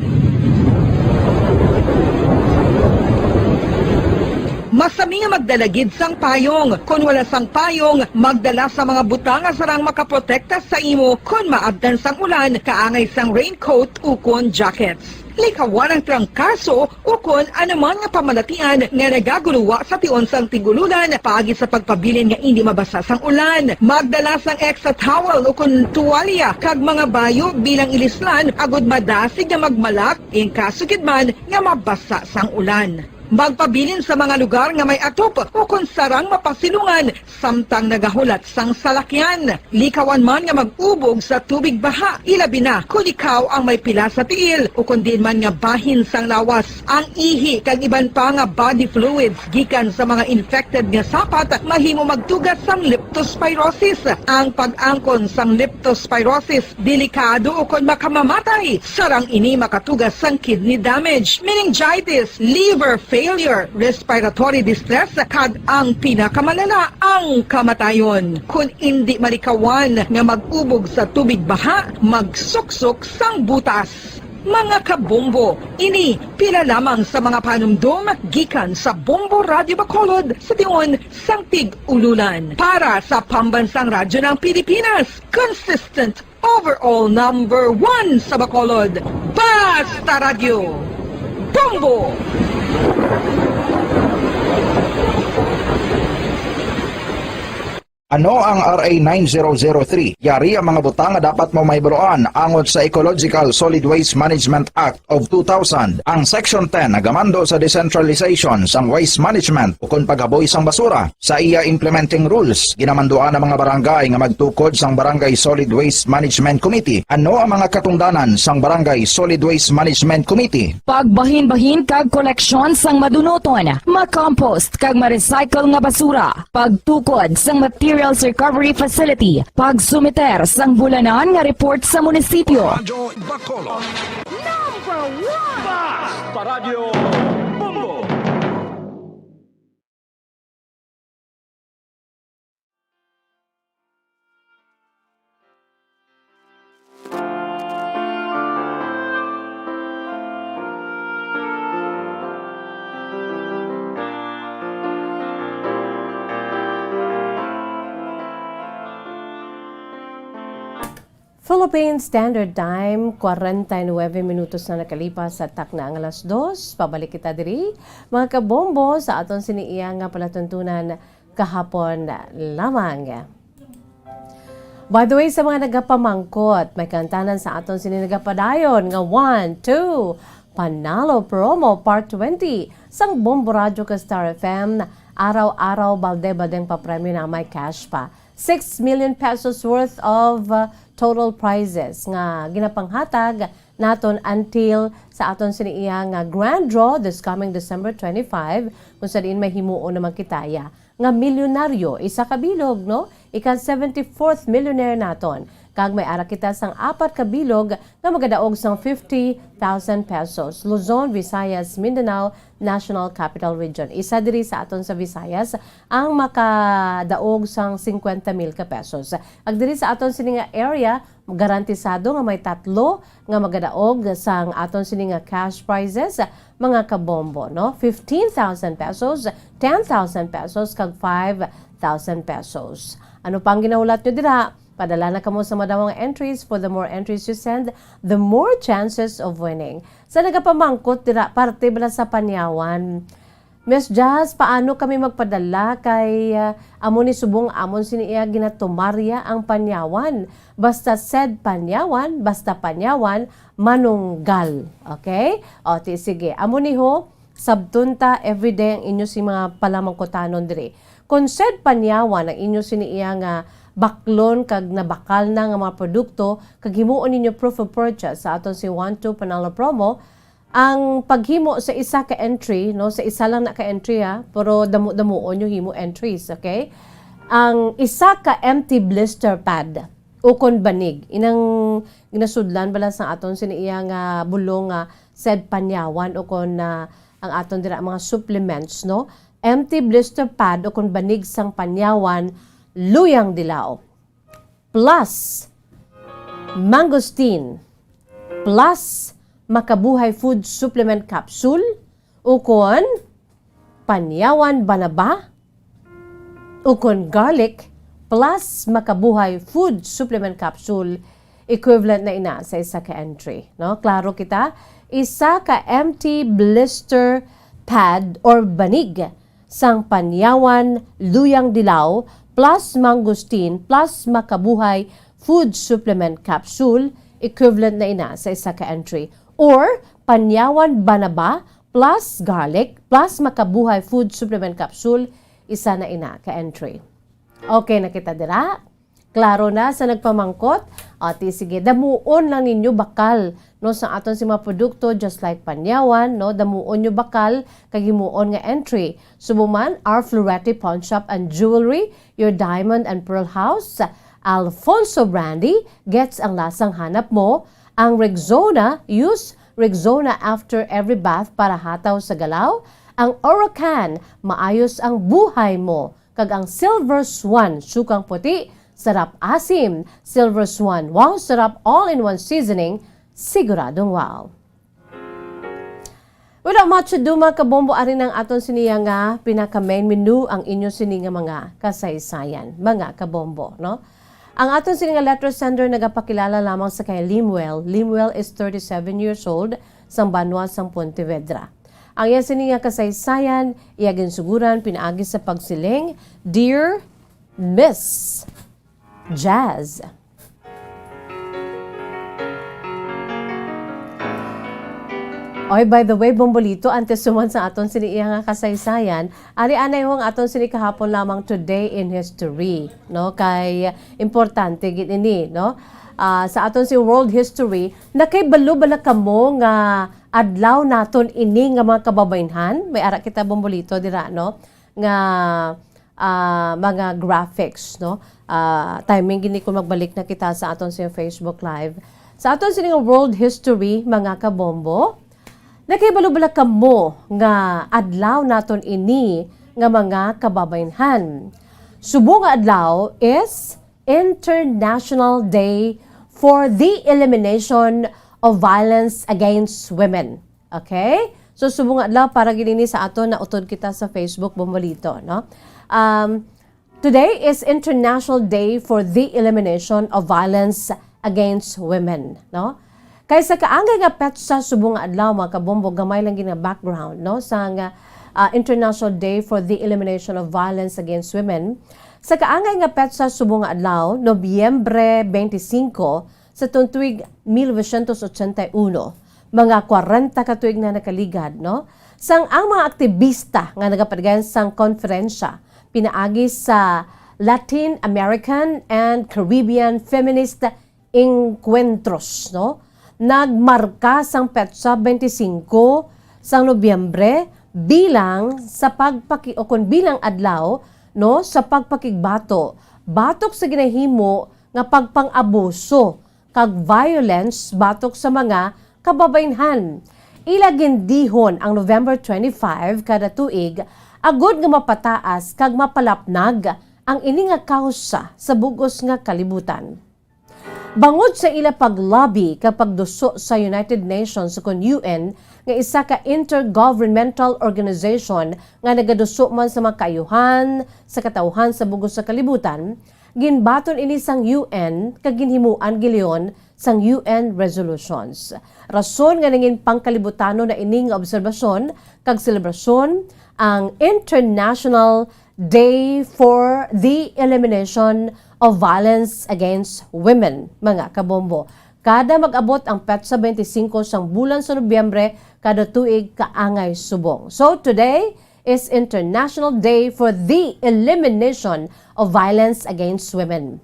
Masami nga magdala gid sang payong. Kon wala sang payong, magdala sa mga butang nga sarang makaprotekta sa imo kon maabtan sang ulan, kaangay sang raincoat ukon jackets. Likawan ang trangkaso ukon anuman nga pamalatian nga nagaguluwa sa tion sang tig-ululan paagi sa pagpabilin nga indi mabasa sang ulan. Magdala sang extra towel ukon tuwalya kag mga bayo bilang ilislan agud madasig nga magmalak in kaso gid man nga mabasa sang ulan. Magpabilin sa mga lugar nga may atop ukon sarang mapasilungan samtang nagahulat sang salakyan. Likawan man nga mag-ubog sa tubig baha, ilabi na kon ikaw ang may pila sa tiil ukon diin man nga bahin sang lawas. Ang ihi kag iban pa nga body fluids gikan sa mga infected nga sapat mahimo magtuga sang leptospirosis. Ang pag-angkon sang leptospirosis delikado ukon makamamatay. Sarang ini makatuga sang kidney damage, meningitis, liver failure, respiratory distress, kag ang pinakamalala, ang kamatayon. Kon indi malikawan nga mag-ubog sa tubig baha, magsuksok sang butas. Mga kabombo, ini pila lamang sa mga panumdom gikan sa Bombo Radyo Bacolod sa tion sang tig-ululan. Para sa Pambansang Radyo ng Pilipinas, consistent overall number one sa Bacolod, Basta Radyo, Bombo! Ano ang R A nine zero zero three? Yari ang mga butang nga dapat mo mahibaluan angot sa Ecological Solid Waste Management Act of two thousand. Ang Section ten nagamando sa decentralization sang waste management ukon paghaboy sang basura. Sa iya implementing rules, ginamanduan ang mga barangay nga magtukod sang Barangay Solid Waste Management Committee. Ano ang mga katungdanan sang Barangay Solid Waste Management Committee? Pagbahinbahin kag koleksyon sang madunuton, ma-compost kag ma-recycle nga basura, pagtukod sang materials recovery facility, pagsumiter sang bulanan nga report sa munisipyo. Radyo Bacolod. Number one! Basta Radyo Bombo! Philippine Standard Time, kwarenta y nuebe minutos na nakalipas sa takna ang alas dos. Pabalik kita diri, mga kabombo, sa aton sini iya nga palatuntunan kahapon lamang. By the way, sa mga nagapamangkot, may kantanan sa aton sini nagapadayon nga one, two, Panalo Promo Part twenty sang Bombo Radyo ka Star F M. Araw-araw, balde-baldeng papremyo na may cash pa. Six million pesos worth of, uh, total prizes nga ginapanghatag naton until sa aton sini iya nga grand draw this coming December twenty-five, kung sa diin may himuon naman kitaya nga milyonaryo, isa ka bilog, no? Ika seventy-fourth millionaire naton. Kag may ara kita sang apat ka bilog nga magadaog sang fifty thousand pesos. Luzon, Visayas, Mindanao, National Capital Region. Isa diri sa aton sa Visayas ang makadaog sang cincuenta mil ka pesos. Ag diri sa aton sini nga area, garantisado nga may tatlo nga magadaog sang aton sini nga cash prizes, mga kabombo, no? Fifteen thousand pesos, ten thousand pesos, kag five thousand pesos. Ano pa ang ginahulat nyo dira? Padala na kamo sa madamo nga entries. For the more entries you send, the more chances of winning. Sa nagapamangkot dira, parte bala sa Panyawan, Miss Jazz, paano kami magpadala kay, ah, amo ni subong amon sini iya ginatumarya ang Panyawan? Basta said Panyawan, basta Panyawan, manunggal. Okay? O, ti, sige. Amo ni ho, sabton ta everyday ang inyo sing mga palamangkutanon diri. Kon said Panyawan ang inyo sini iya nga baklon kag nabakal na nga mga produkto, kag himuon ninyo proof of purchase sa aton si One Two Panalo Promo, ang paghimo sa isa ka entry, no, sa isa lang na ka entry, ha, pero damo-damuon yung himo entries, okay? Ang isa ka empty blister pad, ukon banig, inang ginasudlan bala sang aton sini iya nga bulong nga said Panyawan, ukon na ang aton dira mga supplements, no? Empty blister pad ukon banig sang Panyawan, luyang dilaw, plus mangosteen, plus Makabuhay Food Supplement Capsule, ukon Panyawan Banaba, ukon garlic, plus Makabuhay Food Supplement Capsule, equivalent na ina sa isa ka entry, no? Klaro kita, isa ka empty blister pad or banig sang Panyawan Luyang Dilaw plus Mangosteen plus Makabuhay Food Supplement Capsule, equivalent na ina sa isa ka entry. Or Panyawan Banaba plus Garlic plus Makabuhay Food Supplement Capsule, isa na ina ka entry. Okay na kita dira? Klaro na sa nagpamangkot? O, ti, sige, damuon lang ninyo bakal, no, sa aton si mga produkto, just like Panyawan, no, damuon nyo bakal kag himuon nga entry. Subong man, our Florete Pawn Shop and Jewelry, your Diamond and Pearl House, Alfonso Brandy, gets ang lasang hanap mo, ang Rexona, use Rexona after every bath para hataw sa galaw, ang Orocan, maayos ang buhay mo. Kag ang Silver Swan, sukang puti, sarap asim. Silver Swan, wow, sarap all-in-one seasoning, siguradong wow. Without much ado, mga kabombo, ari nang aton siniya nga pinaka-main menu, ang inyo sini nga mga kasaysayan, mga kabombo, no? Ang aton sini nga letter sender nagapakilala lamang sa kay Limuel. Limuel is thirty-seven years old, sang banwa sang Pontevedra. Ang iya sini nga kasaysayan, iya ginsuguran pinaagi sa pagsiling, "Dear Miss Jazz." Oy, by the way, Bombolito, antes suman sa aton sini iya nga kasaysayan, ari anay ho ang aton sini kahapon lamang, Today in History, no? Kay importante gid ini, no? Ah, sa aton si World History, nakaibalo bala kamo nga adlaw naton ini nga mga kababaynhan? May ara kita, Bombolito, dira, no? Nga, ah, mga graphics, no? Ah, timing gini kung magbalik na kita sa aton sa Facebook Live. Sa aton sini nga World History, mga kabombo, nakahibalo bala kamo nga adlaw naton ini nga mga kababaynhan? Subong nga adlaw is International Day for the Elimination of Violence Against Women. Okay? So, subong nga adlaw para gid ini sa aton, nautod kita sa Facebook, Bombolito, no? Um, today is International Day for the Elimination of Violence against women, no? Kay sa kaangay nga petsa subong nga adlaw, mga kabombo, gamay lang gid nga background, no, sang, ah, International Day for the Elimination of Violence Against Women. Sa kaangay nga petsa subong nga adlaw, Nobyembre twenty-five, sa tuong tuig mil novecientos ochenta y uno, mga kwarenta ka tuig na nakaligad, no, sang ang mga aktibista nga nagapadagan sang konferensya pinaagi sa Latin American and Caribbean Feminist Encuentros, no, nagmarka sang petsa twenty-five sang Nobyembre bilang sa pagpaki-, o kon bilang adlaw, no, sa pagpakigbato batok sa ginahimo nga pagpang-abuso kag violence batok sa mga kababaynhan. Ila gindihon ang November twenty-five kada tuig, agod nga mapataas kag mapalapnag ang ini nga kawsa sa bug-os nga kalibutan. Bangod sa ila pag-lobby kag pagduso sa United Nations, kon U N, nga isa ka intergovernmental organization nga nagaduso man sa mga kaayuhan sa katawhan sa bug-os sa kalibutan, ginbaton ini sang U N kag ginhimuan gilion sang U N resolutions. Rason nga nangin pangkalibutano na ini nga obserbasyon kag selebrasyon ang International Day for the Elimination of Violence Against Women, mga kabombo. Kada mag-abot ang petsa twenty-five sang bulan sa Nobyembre, kada tuig kaangay subong. So, today is International Day for the Elimination of Violence Against Women.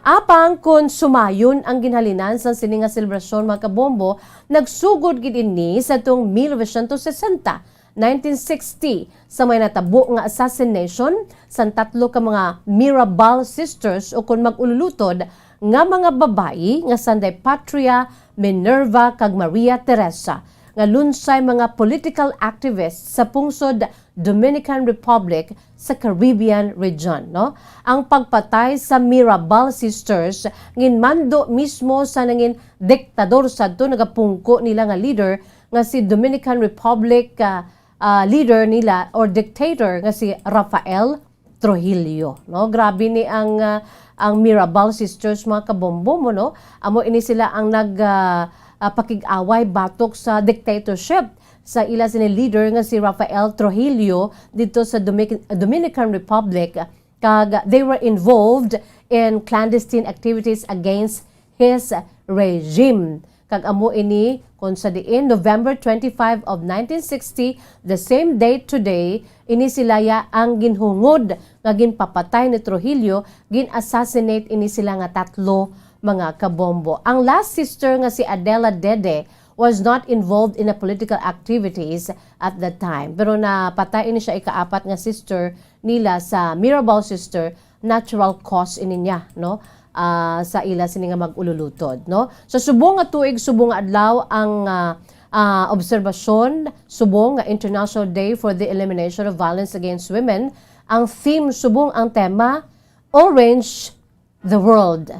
Apang kon sumayon ang ginhalinan sang sini nga selebrasyon, mga kabombo, nagsugod gid ini sa tuong mil novecientos sesenta, nineteen sixty, sa may natabo nga assassination sang tatlo ka mga Mirabal sisters, o kon mag-ululutod nga mga babayi nga sanday Patria, Minerva, kag Maria Teresa, nga lunsay mga political activists sa pungsod Dominican Republic sa Caribbean region, no? Ang pagpatay sa Mirabal sisters ginmando mismo sa nangin diktador sadto, nagapungko nila nga leader nga si Dominican Republic, ah, ah, leader nila or dictator nga si Rafael Trujillo, no? Grabe ni ang, ah, ang Mirabal sisters, mga kabombo mo, no? Amo ini sila ang nag, ah, ah, pakig-away batok sa dictatorship sa ila sini leader nga si Rafael Trujillo dito sa Domic-, Dominican Republic, kag they were involved in clandestine activities against his regime. Kag amo ini kon sa diin, November twenty-five of nineteen sixty, the same date today, ini sila ya ang ginhungod nga ginpapatay ni Trujillo, gin-assassinate ini sila nga tatlo, mga kabombo. Ang last sister nga si Adela Dede was not involved in a political activities at that time. Pero napatay ini siya ikaapat nga sister nila sa Mirabal sister, natural cause ini niya, no? Ah, sa ila sini nga mag-ululutod, no? So, subong nga tuig, subong nga adlaw ang, ah, ah, obserbasyon, subong nga International Day for the Elimination of Violence Against Women. Ang theme, subong ang tema, Orange the World,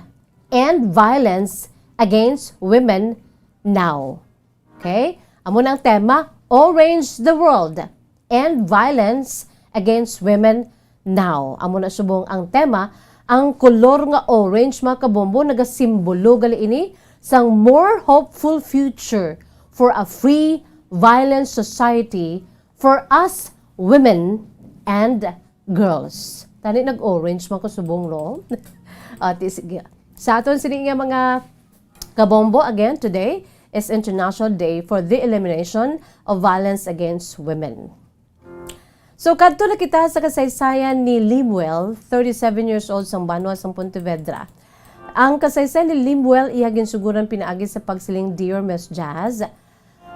End Violence Against Women Now. Okay? Amo na ang tema, Orange the World, End Violence Against Women Now. Amo na subong ang tema, ang kolor nga orange, mga kabombo, nagasimbolo gali ini sang more hopeful future for a free, violent society for us women and girls. Tani nag-orange man ko subong, no? Ati, sige. Sa aton sini nga mga kabombo, again, today is International Day for the Elimination of Violence Against Women. So, kadto na kita sa kasaysayan ni Lemuel, thirty-seven years old, sang banwa sang Pontevedra. Ang kasaysayan ni Lemuel, iya ginsuguran pinaagi sa pagsiling, "Dear Miss Jazz,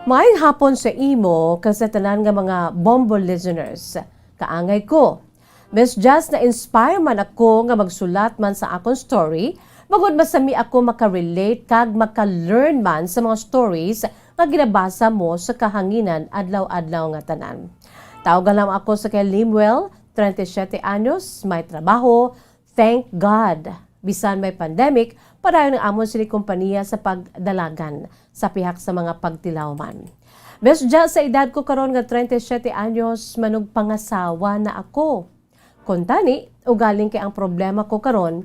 maayong hapon sa imo kag sa tanan nga mga Bombo listeners. Kaangay ko. Miss Jazz, na-inspire man ako nga magsulat man sa akon story, bangod masami ako makarelate kag maka-learn man sa mga stories nga ginabasa mo sa kahanginan adlaw-adlaw nga tanan. Tawga lang ako sa kay Lemuel, treinta y siete anyos, may trabaho, thank God. Bisan may pandemic, padayon ang amon sini kompanya sa pagdalagan sa pihak sa mga pagtilaw man. Miss Jazz, sa edad ko karon nga treinta y siete anyos, manugpangasawa na ako. Kuntani, ugaling kay ang problema ko karon,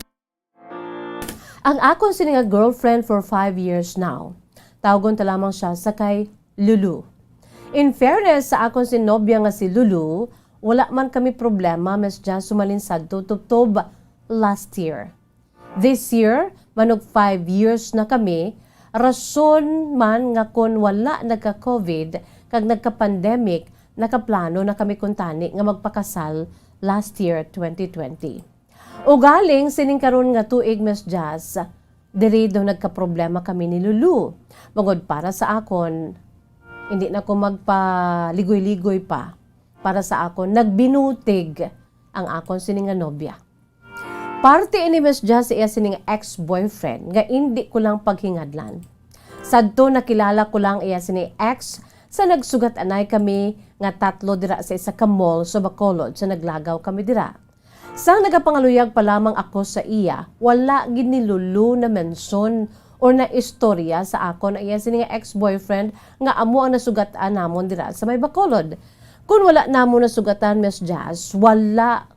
Ang akon sini nga girlfriend for five years now. Tawgon ta lamang siya sa kay Lulu. In fairness sa akon si nobya nga si Lulu, wala man kami problema, Miss Jazz, sumalin sadto tubtob last year. This year, manog five years na kami, rason man nga kon wala nagka-covid kag nagka-pandemic, nakaplano na kami kuntani nga magpakasal last year, twenty twenty. Ugaling sining karon nga tuig, Miss Jazz, diri daw nagkaproblema kami ni Lulu. Bangod para sa akon, hindi na ko magpaligoy-ligoy pa. Para sa akon, nagbinutig ang akon sini nga nobya. Parte ini, Miss Jazz, sa iya sini nga ex-boyfriend nga indi ko lang paghingadlan. Sadto nakilala ko lang iya sini ex sa nagsugat-anay kami nga tatlo dira sa isa ka mall sa Bacolod sa naglagaw kami dira. Sang nagapangaluyag pa lamang ako sa iya, wala gid ni Lulu na mention or na istorya sa akon ang iya sini nga ex-boyfriend nga amo ang nasugat-an namon dira sa may Bacolod. Kun wala namon nasugatan, Miss Jazz, wala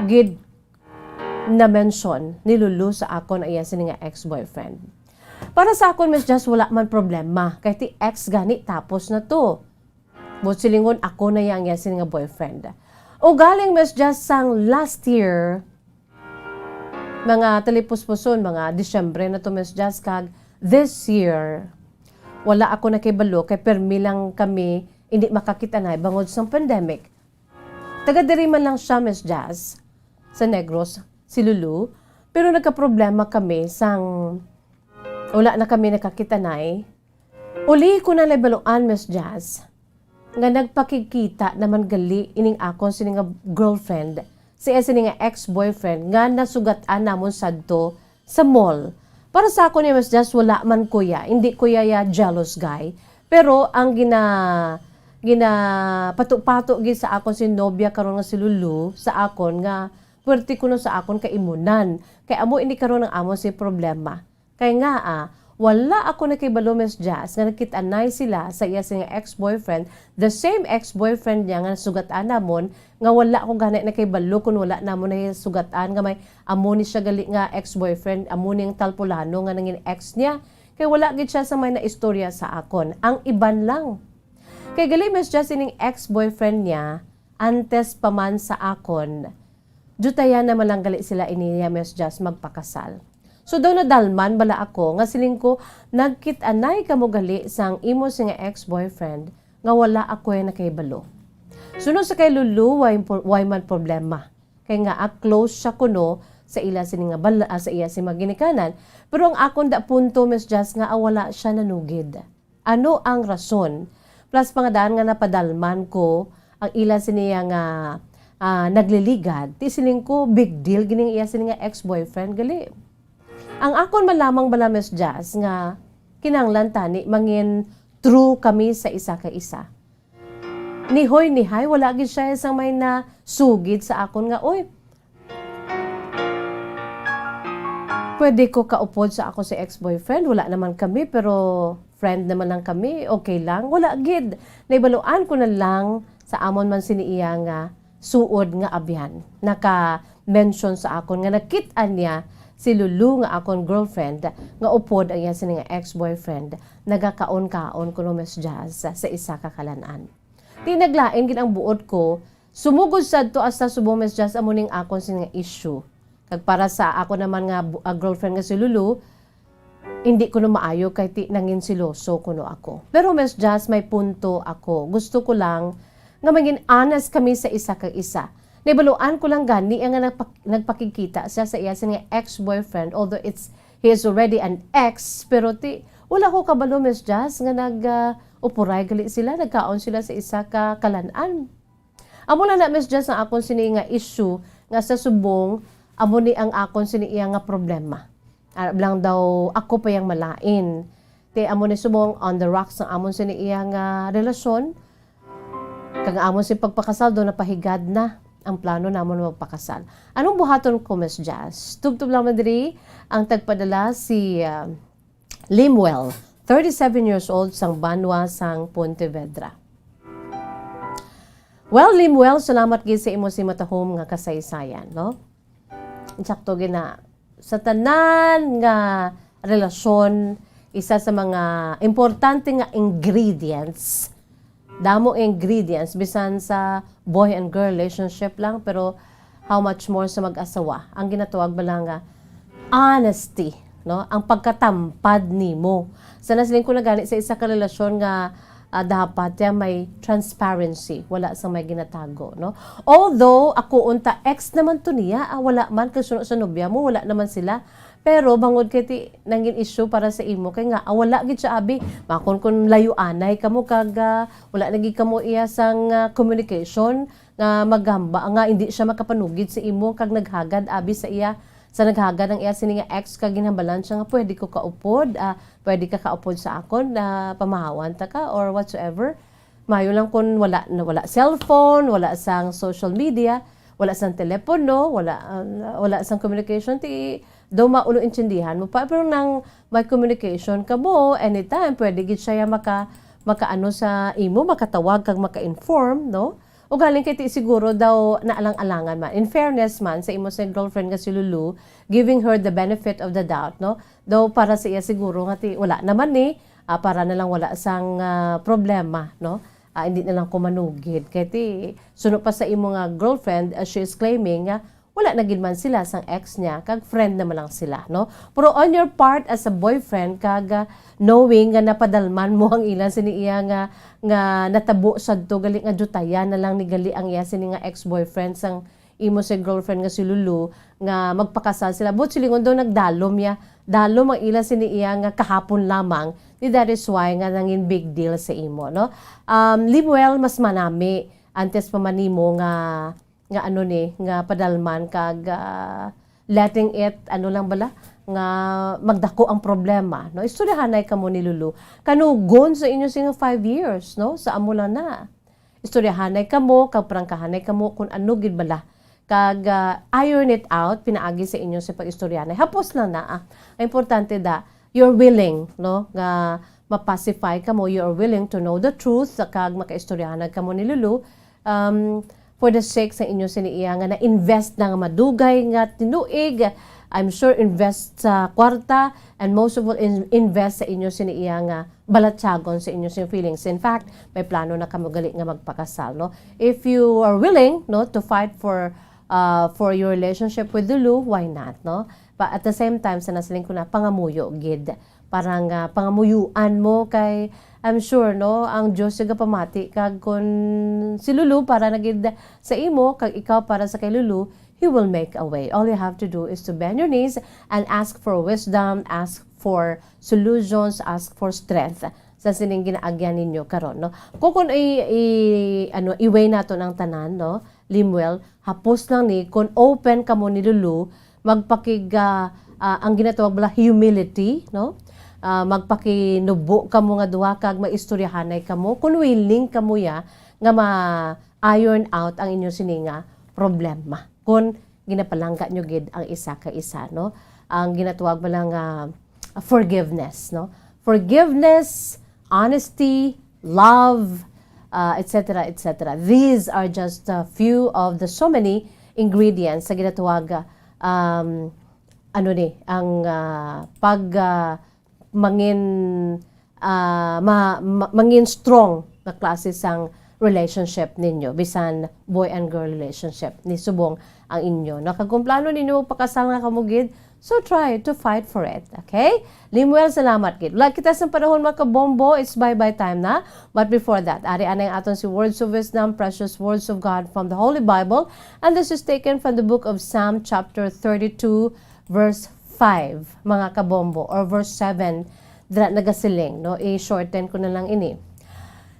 gid na mention ni Lulu sa akon ang iya sini nga ex-boyfriend. Para sa akon, Miss Jazz, wala man problema. Kay ti ex gani, tapos na to. Buot silingon, ako na yang iya sini nga boyfriend. Ugaling, Miss Jazz, sang last year, mga talipuspuson, mga Disyembre na to, Miss Jazz, kag this year, wala ako nakibalo kay permi lang kami hindi makakita na bangod sang pandemic. Taga diri man lang siya, Miss Jazz, sa Negros, si Lulu, pero nagkaproblema kami sang wala na kami nakakita-nay. Uli ko na nabaluan, Miss Jazz, nga nagpakigkita naman gali ining akon sini nga girlfriend sa iya sini nga ex-boyfriend nga nasugat-an namon sadto sa mall. Para sa akon, Miss Jazz, wala man ko ya. Hindi ko ya, ya jealous guy. Pero ang gina-, ginapato-pato gid sa akon si nobya karon nga si Lulu, sa akon nga puwerte kuno sa akon kaimunan. Kay amo ini karon ang amon si problema. Kay nga, ah, wala ako nakibalo, Miss Jazz, nga nagkit-anay sila sa iya sini nga ex-boyfriend, the same ex-boyfriend niya nga nasugat-an namon, nga wala ko gani nakibalo kun wala namon na sugatan nga may amo ni siya gali nga ex-boyfriend, amo ni ang talpulano nga nangin ex niya. Kay wala gid siya sa may naistorya sa akon. Ang iban lang. Kay gali, Miss Jazz, ining ex-boyfriend niya, antes pa man sa akon, dutayan naman lang gali sila iniya, Miss Jazz, magpakasal. So daw nadalman bala ako nga siling ko, nagkit-anay kamo gali sang imo sini nga ex-boyfriend nga wala ako'y nakahibalo. Suno sa kay Lulu, way, way man problema. Kay nga, ah, close siya kuno sa ila sini nga bal-, ah, sa iya sini nga ginikanan. Pero ang akon da punto, Miss Jazz, nga, ah, wala siya nanugid. Ano ang rason? Plus, pangadaan nga napadalman ko ang ila sini nga, ah, nagliligad. Ti siling ko, big deal gini ang iya sini nga ex-boyfriend, gali. Ang akon man lamang bala, Miss Jazz, nga kinahanglan tani mangin true kami sa isa ka isa. Nihoy-nihay, wala gid siya sang may nasugid sa akon nga, "Uy, pwede ko kaupod sa ako si ex-boyfriend? Wala naman kami, pero friend naman lang kami. Okay lang." Wala gid. Nahibaluan ko na lang sa amon man sini iya nga suod nga abyan. Naka-mention sa akon nga nakit-an niya si Lulu nga akon girlfriend nga upod ang iya sini nga ex-boyfriend, nagakaon-kaon kuno, Miss Jazz, sa isa ka kalan-an. Ti naglain gid ang buot ko, sumugod sadto hasta subong, Miss Jazz, amo ning akon sini nga issue. Kag para sa ako naman nga bu-, ah, girlfriend nga si Lulu, hindi kuno maayo kay ti nangin siloso kuno ako. Pero, Miss Jazz, may punto ako. Gusto ko lang nga maging honest kami sa isa kag isa. Nahibaluan ko lang gani nga nagpak-, nagpakigkita siya sa iya sini nga ex-boyfriend, although it's, he is already an ex, pero ti, wala ko kabalo, Miss Jazz, nga nag, ah, upuray gali sila, nagkaon sila sa isa ka kalan-an. Amo lang na, Miss Jazz, ang akon sini nga issue nga sa subong, amo ni ang akon sini iya nga problema. Ah, lang daw ako pa yang malain. Ti amo ni subong on the rocks ang amon sini iya nga relasyon. Kag ang amon si pagpakasal daw napahigad na ang plano namon magpakasal. Anong buhaton ko, Miss Jazz? Tubtob lang man diri ang tagpadala si, ah, Limuel, thirty-seven years old, sang banwa sang Pontevedra. Well, Limuel, salamat gid sa imo si matahom nga kasaysayan, no? Insakto gid na sa tanan nga relasyon, isa sa mga importante nga ingredients, damo ingredients, bisan sa boy and girl relationship lang, pero how much more sa mag-asawa? Ang ginatawag ba lang nga honesty, no? Ang pagkatampad nimo. Sa nasiling ko na gani sa isa ka relasyon nga, ah, dapat ya may transparency, wala sa may ginatago, no? Although, ako unta, ex naman to niya, ah, wala man, kay suno sa nobya mo, wala naman sila. Pero bangod kay ti, nangin issue para sa imo, kay nga, ah, wala gid siya, abi. Makon kun layuanay kamo kag, ah, wala na gid kamo iya sang, ah, communication, nga maghamba, nga hindi siya makapanugid sa imo, kag naghagad, abi, sa iya, sa naghagad ang iya sini nga ex, kag ginhambalan siya nga, "Pwede ko kaupod, ah, pwede ka kaupod sa akon, na pamahawan ta ka," or whatsoever. Mayo lang kun wala, wala cellphone, wala sang social media, wala sang telepono, wala, ah, wala sang communication, ti daw maulo intindihan mo pa. Pero nang may communication ka mo, anytime, pwede gid siya maka, makaano sa imo, makatawag kag maka-inform, no? Ugaling kay ti siguro daw naalang-alangan man. In fairness man sa imo sa girlfriend nga si Lulu, giving her the benefit of the doubt, no? Daw para sa iya siguro nga ti, wala naman ni, ah, para na lang wala sang, ah, problema, no? Ah, hindi na lang ko manugid. Kay ti, suno pa sa imo nga girlfriend, ah, she is claiming nga wala na gid man sila sang ex niya, kag friend naman lang sila, no? Pero on your part as a boyfriend, kag, ah, knowing nga napadalman mo ang ilan sini iya nga, nga natabo sadto, gali nga dutayan na lang ni gali ang iya sini nga ex-boyfriend sang imo sa girlfriend nga si Lulu, nga magpakasal sila. But silingon daw nagdalom ya, dalom ang ila sini iya nga kahapon lamang. Di that is why nga nangin big deal sa imo, no? Um, Lemuel, mas manami antes pa man nimo nga, nga ano ni, nga padalman kag, ah, letting it, ano lang bala, nga magdako ang problema, no? Istoryahanay kamo ni Lulu. Kanugon sa inyo sing five years, no? Sa amo lang na. Istoryahanay kamo, kag prangkahanay kamo kung ano gid bala. Kag, ah, iron it out, pinaagi sa inyo sa pag-istoryahanay. Hapos lang na, ah. Ang importante da, you're willing, no? Nga mapacify kamo, you're willing to know the truth, kag makaistoryahanay kamo ni Lulu. Um, for the sake sa inyo sini iya nga na-invest na nga madugay nga tinuig, I'm sure invest sa kwarta, and most of all, in-, invest sa inyo sini iya nga balatyagon sa inyo sing feelings. In fact, may plano na kamo gali nga magpakasal, no? If you are willing, no, to fight for, uh, for your relationship with Lulu, why not, no? But at the same time, sa nasiling ko na, pangamuyo gid. Parang, ah, pangamuyuan mo kay, I'm sure, no, ang Dios yung gapamati kag kun si Lulu para na gid sa imo, kag ikaw para sa kay Lulu, He will make a way. All you have to do is to bend your knees and ask for wisdom, ask for solutions, ask for strength sa sining ginaagyan ninyo karon, no? Kung, kung i, i, ano, i-weigh naton ang tanan, no? Lemuel, hapos lang ni, kung open kamo ni Lulu, magpakig-, ah, ah, ang ginatawag bala humility, no? Ah, magpakinubo kamo nga duha kag maistoryahanay kamo, kung willing kamo ya nga ma-iron out ang inyo sini nga problema. Kung ginapalangga nyo gid ang isa ka isa, no? Ang ginatawag bala nga, ah, forgiveness, no? Forgiveness, honesty, love, uh, et cetera, et cetera. These are just a few of the so many ingredients sa ginatawag, um, ano ni, ang, ah, pag, ah, mangin, ah, ma-, ma-, mangin strong nga klase sang relationship ninyo, bisan boy and girl relationship, ni subong ang inyo. No? Kag kung plano ninyo magpakasal nga kamo gid, so try to fight for it, okay? Lemuel, salamat gid. Wala kita sa panahon, mga kabombo, it's bye-bye time na. But before that, ari anay ang aton si Words of Wisdom, precious words of God from the Holy Bible. And this is taken from the book of Psalm chapter thirty-two, verse five, mga kabombo, or verse seven, dira nagasiling, no? I-shorten ko na lang ini.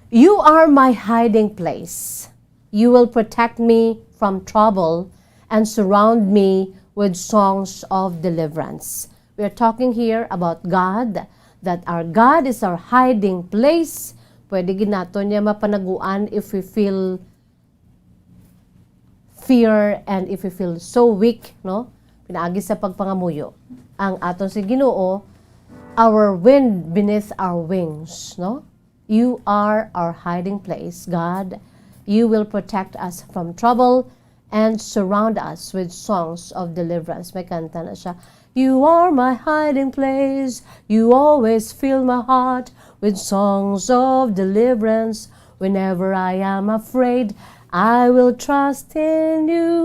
"You are my hiding place. You will protect me from trouble and surround me with songs of deliverance." We are talking here about God, that our God is our hiding place. Pwede gid naton niya mapanaguan if we feel fear and if we feel so weak, no? Pinaagi sa pagpangamuyo. Ang aton si Ginoo, our wind beneath our wings, no? "You are our hiding place, God. You will protect us from trouble and surround us with songs of deliverance. May kanta na siya. "You are my hiding place. You always fill my heart with songs of deliverance. Whenever I am afraid, I will trust in you."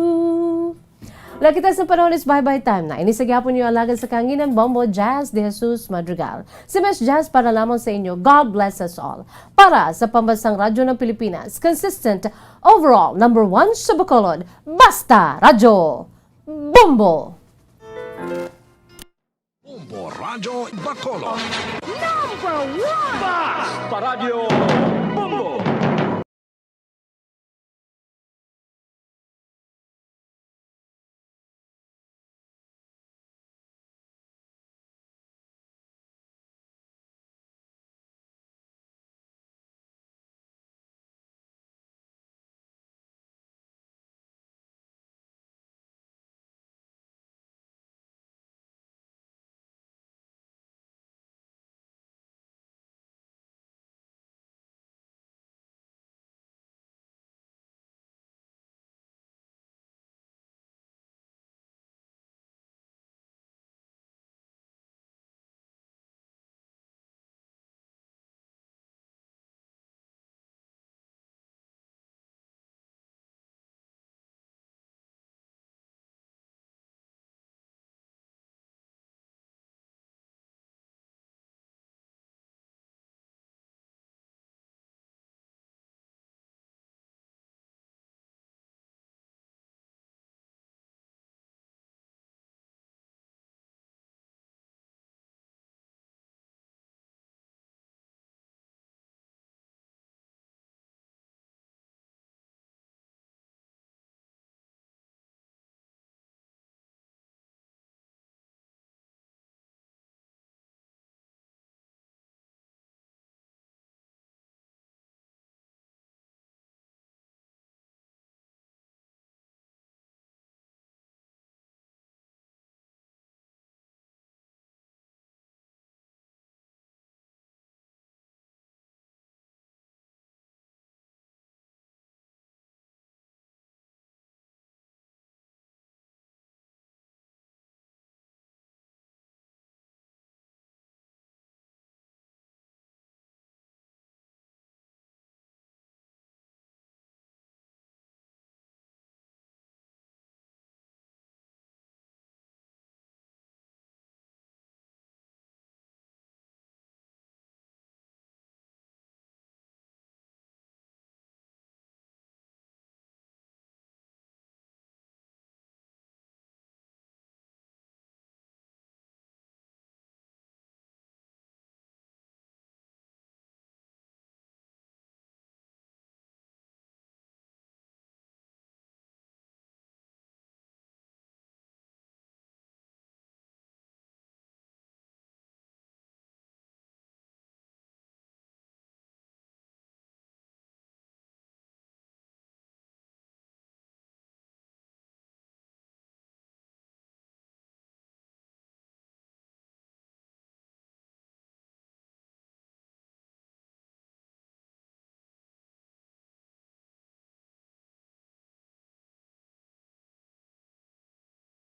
Wala kita sa panahon is bye-bye time na. Ini sa gyapon niyo alagad sa kanginan, Bombo Jazz de Jesus Madrigal. Si Miss Jazz para lamang sa inyo. God bless us all. Para sa Pambansang Radyo ng Pilipinas, consistent, overall, number one sa Bacolod, Basta Radyo. Bombo! Bombo Radyo Bacolod. Number one! Basta Radyo!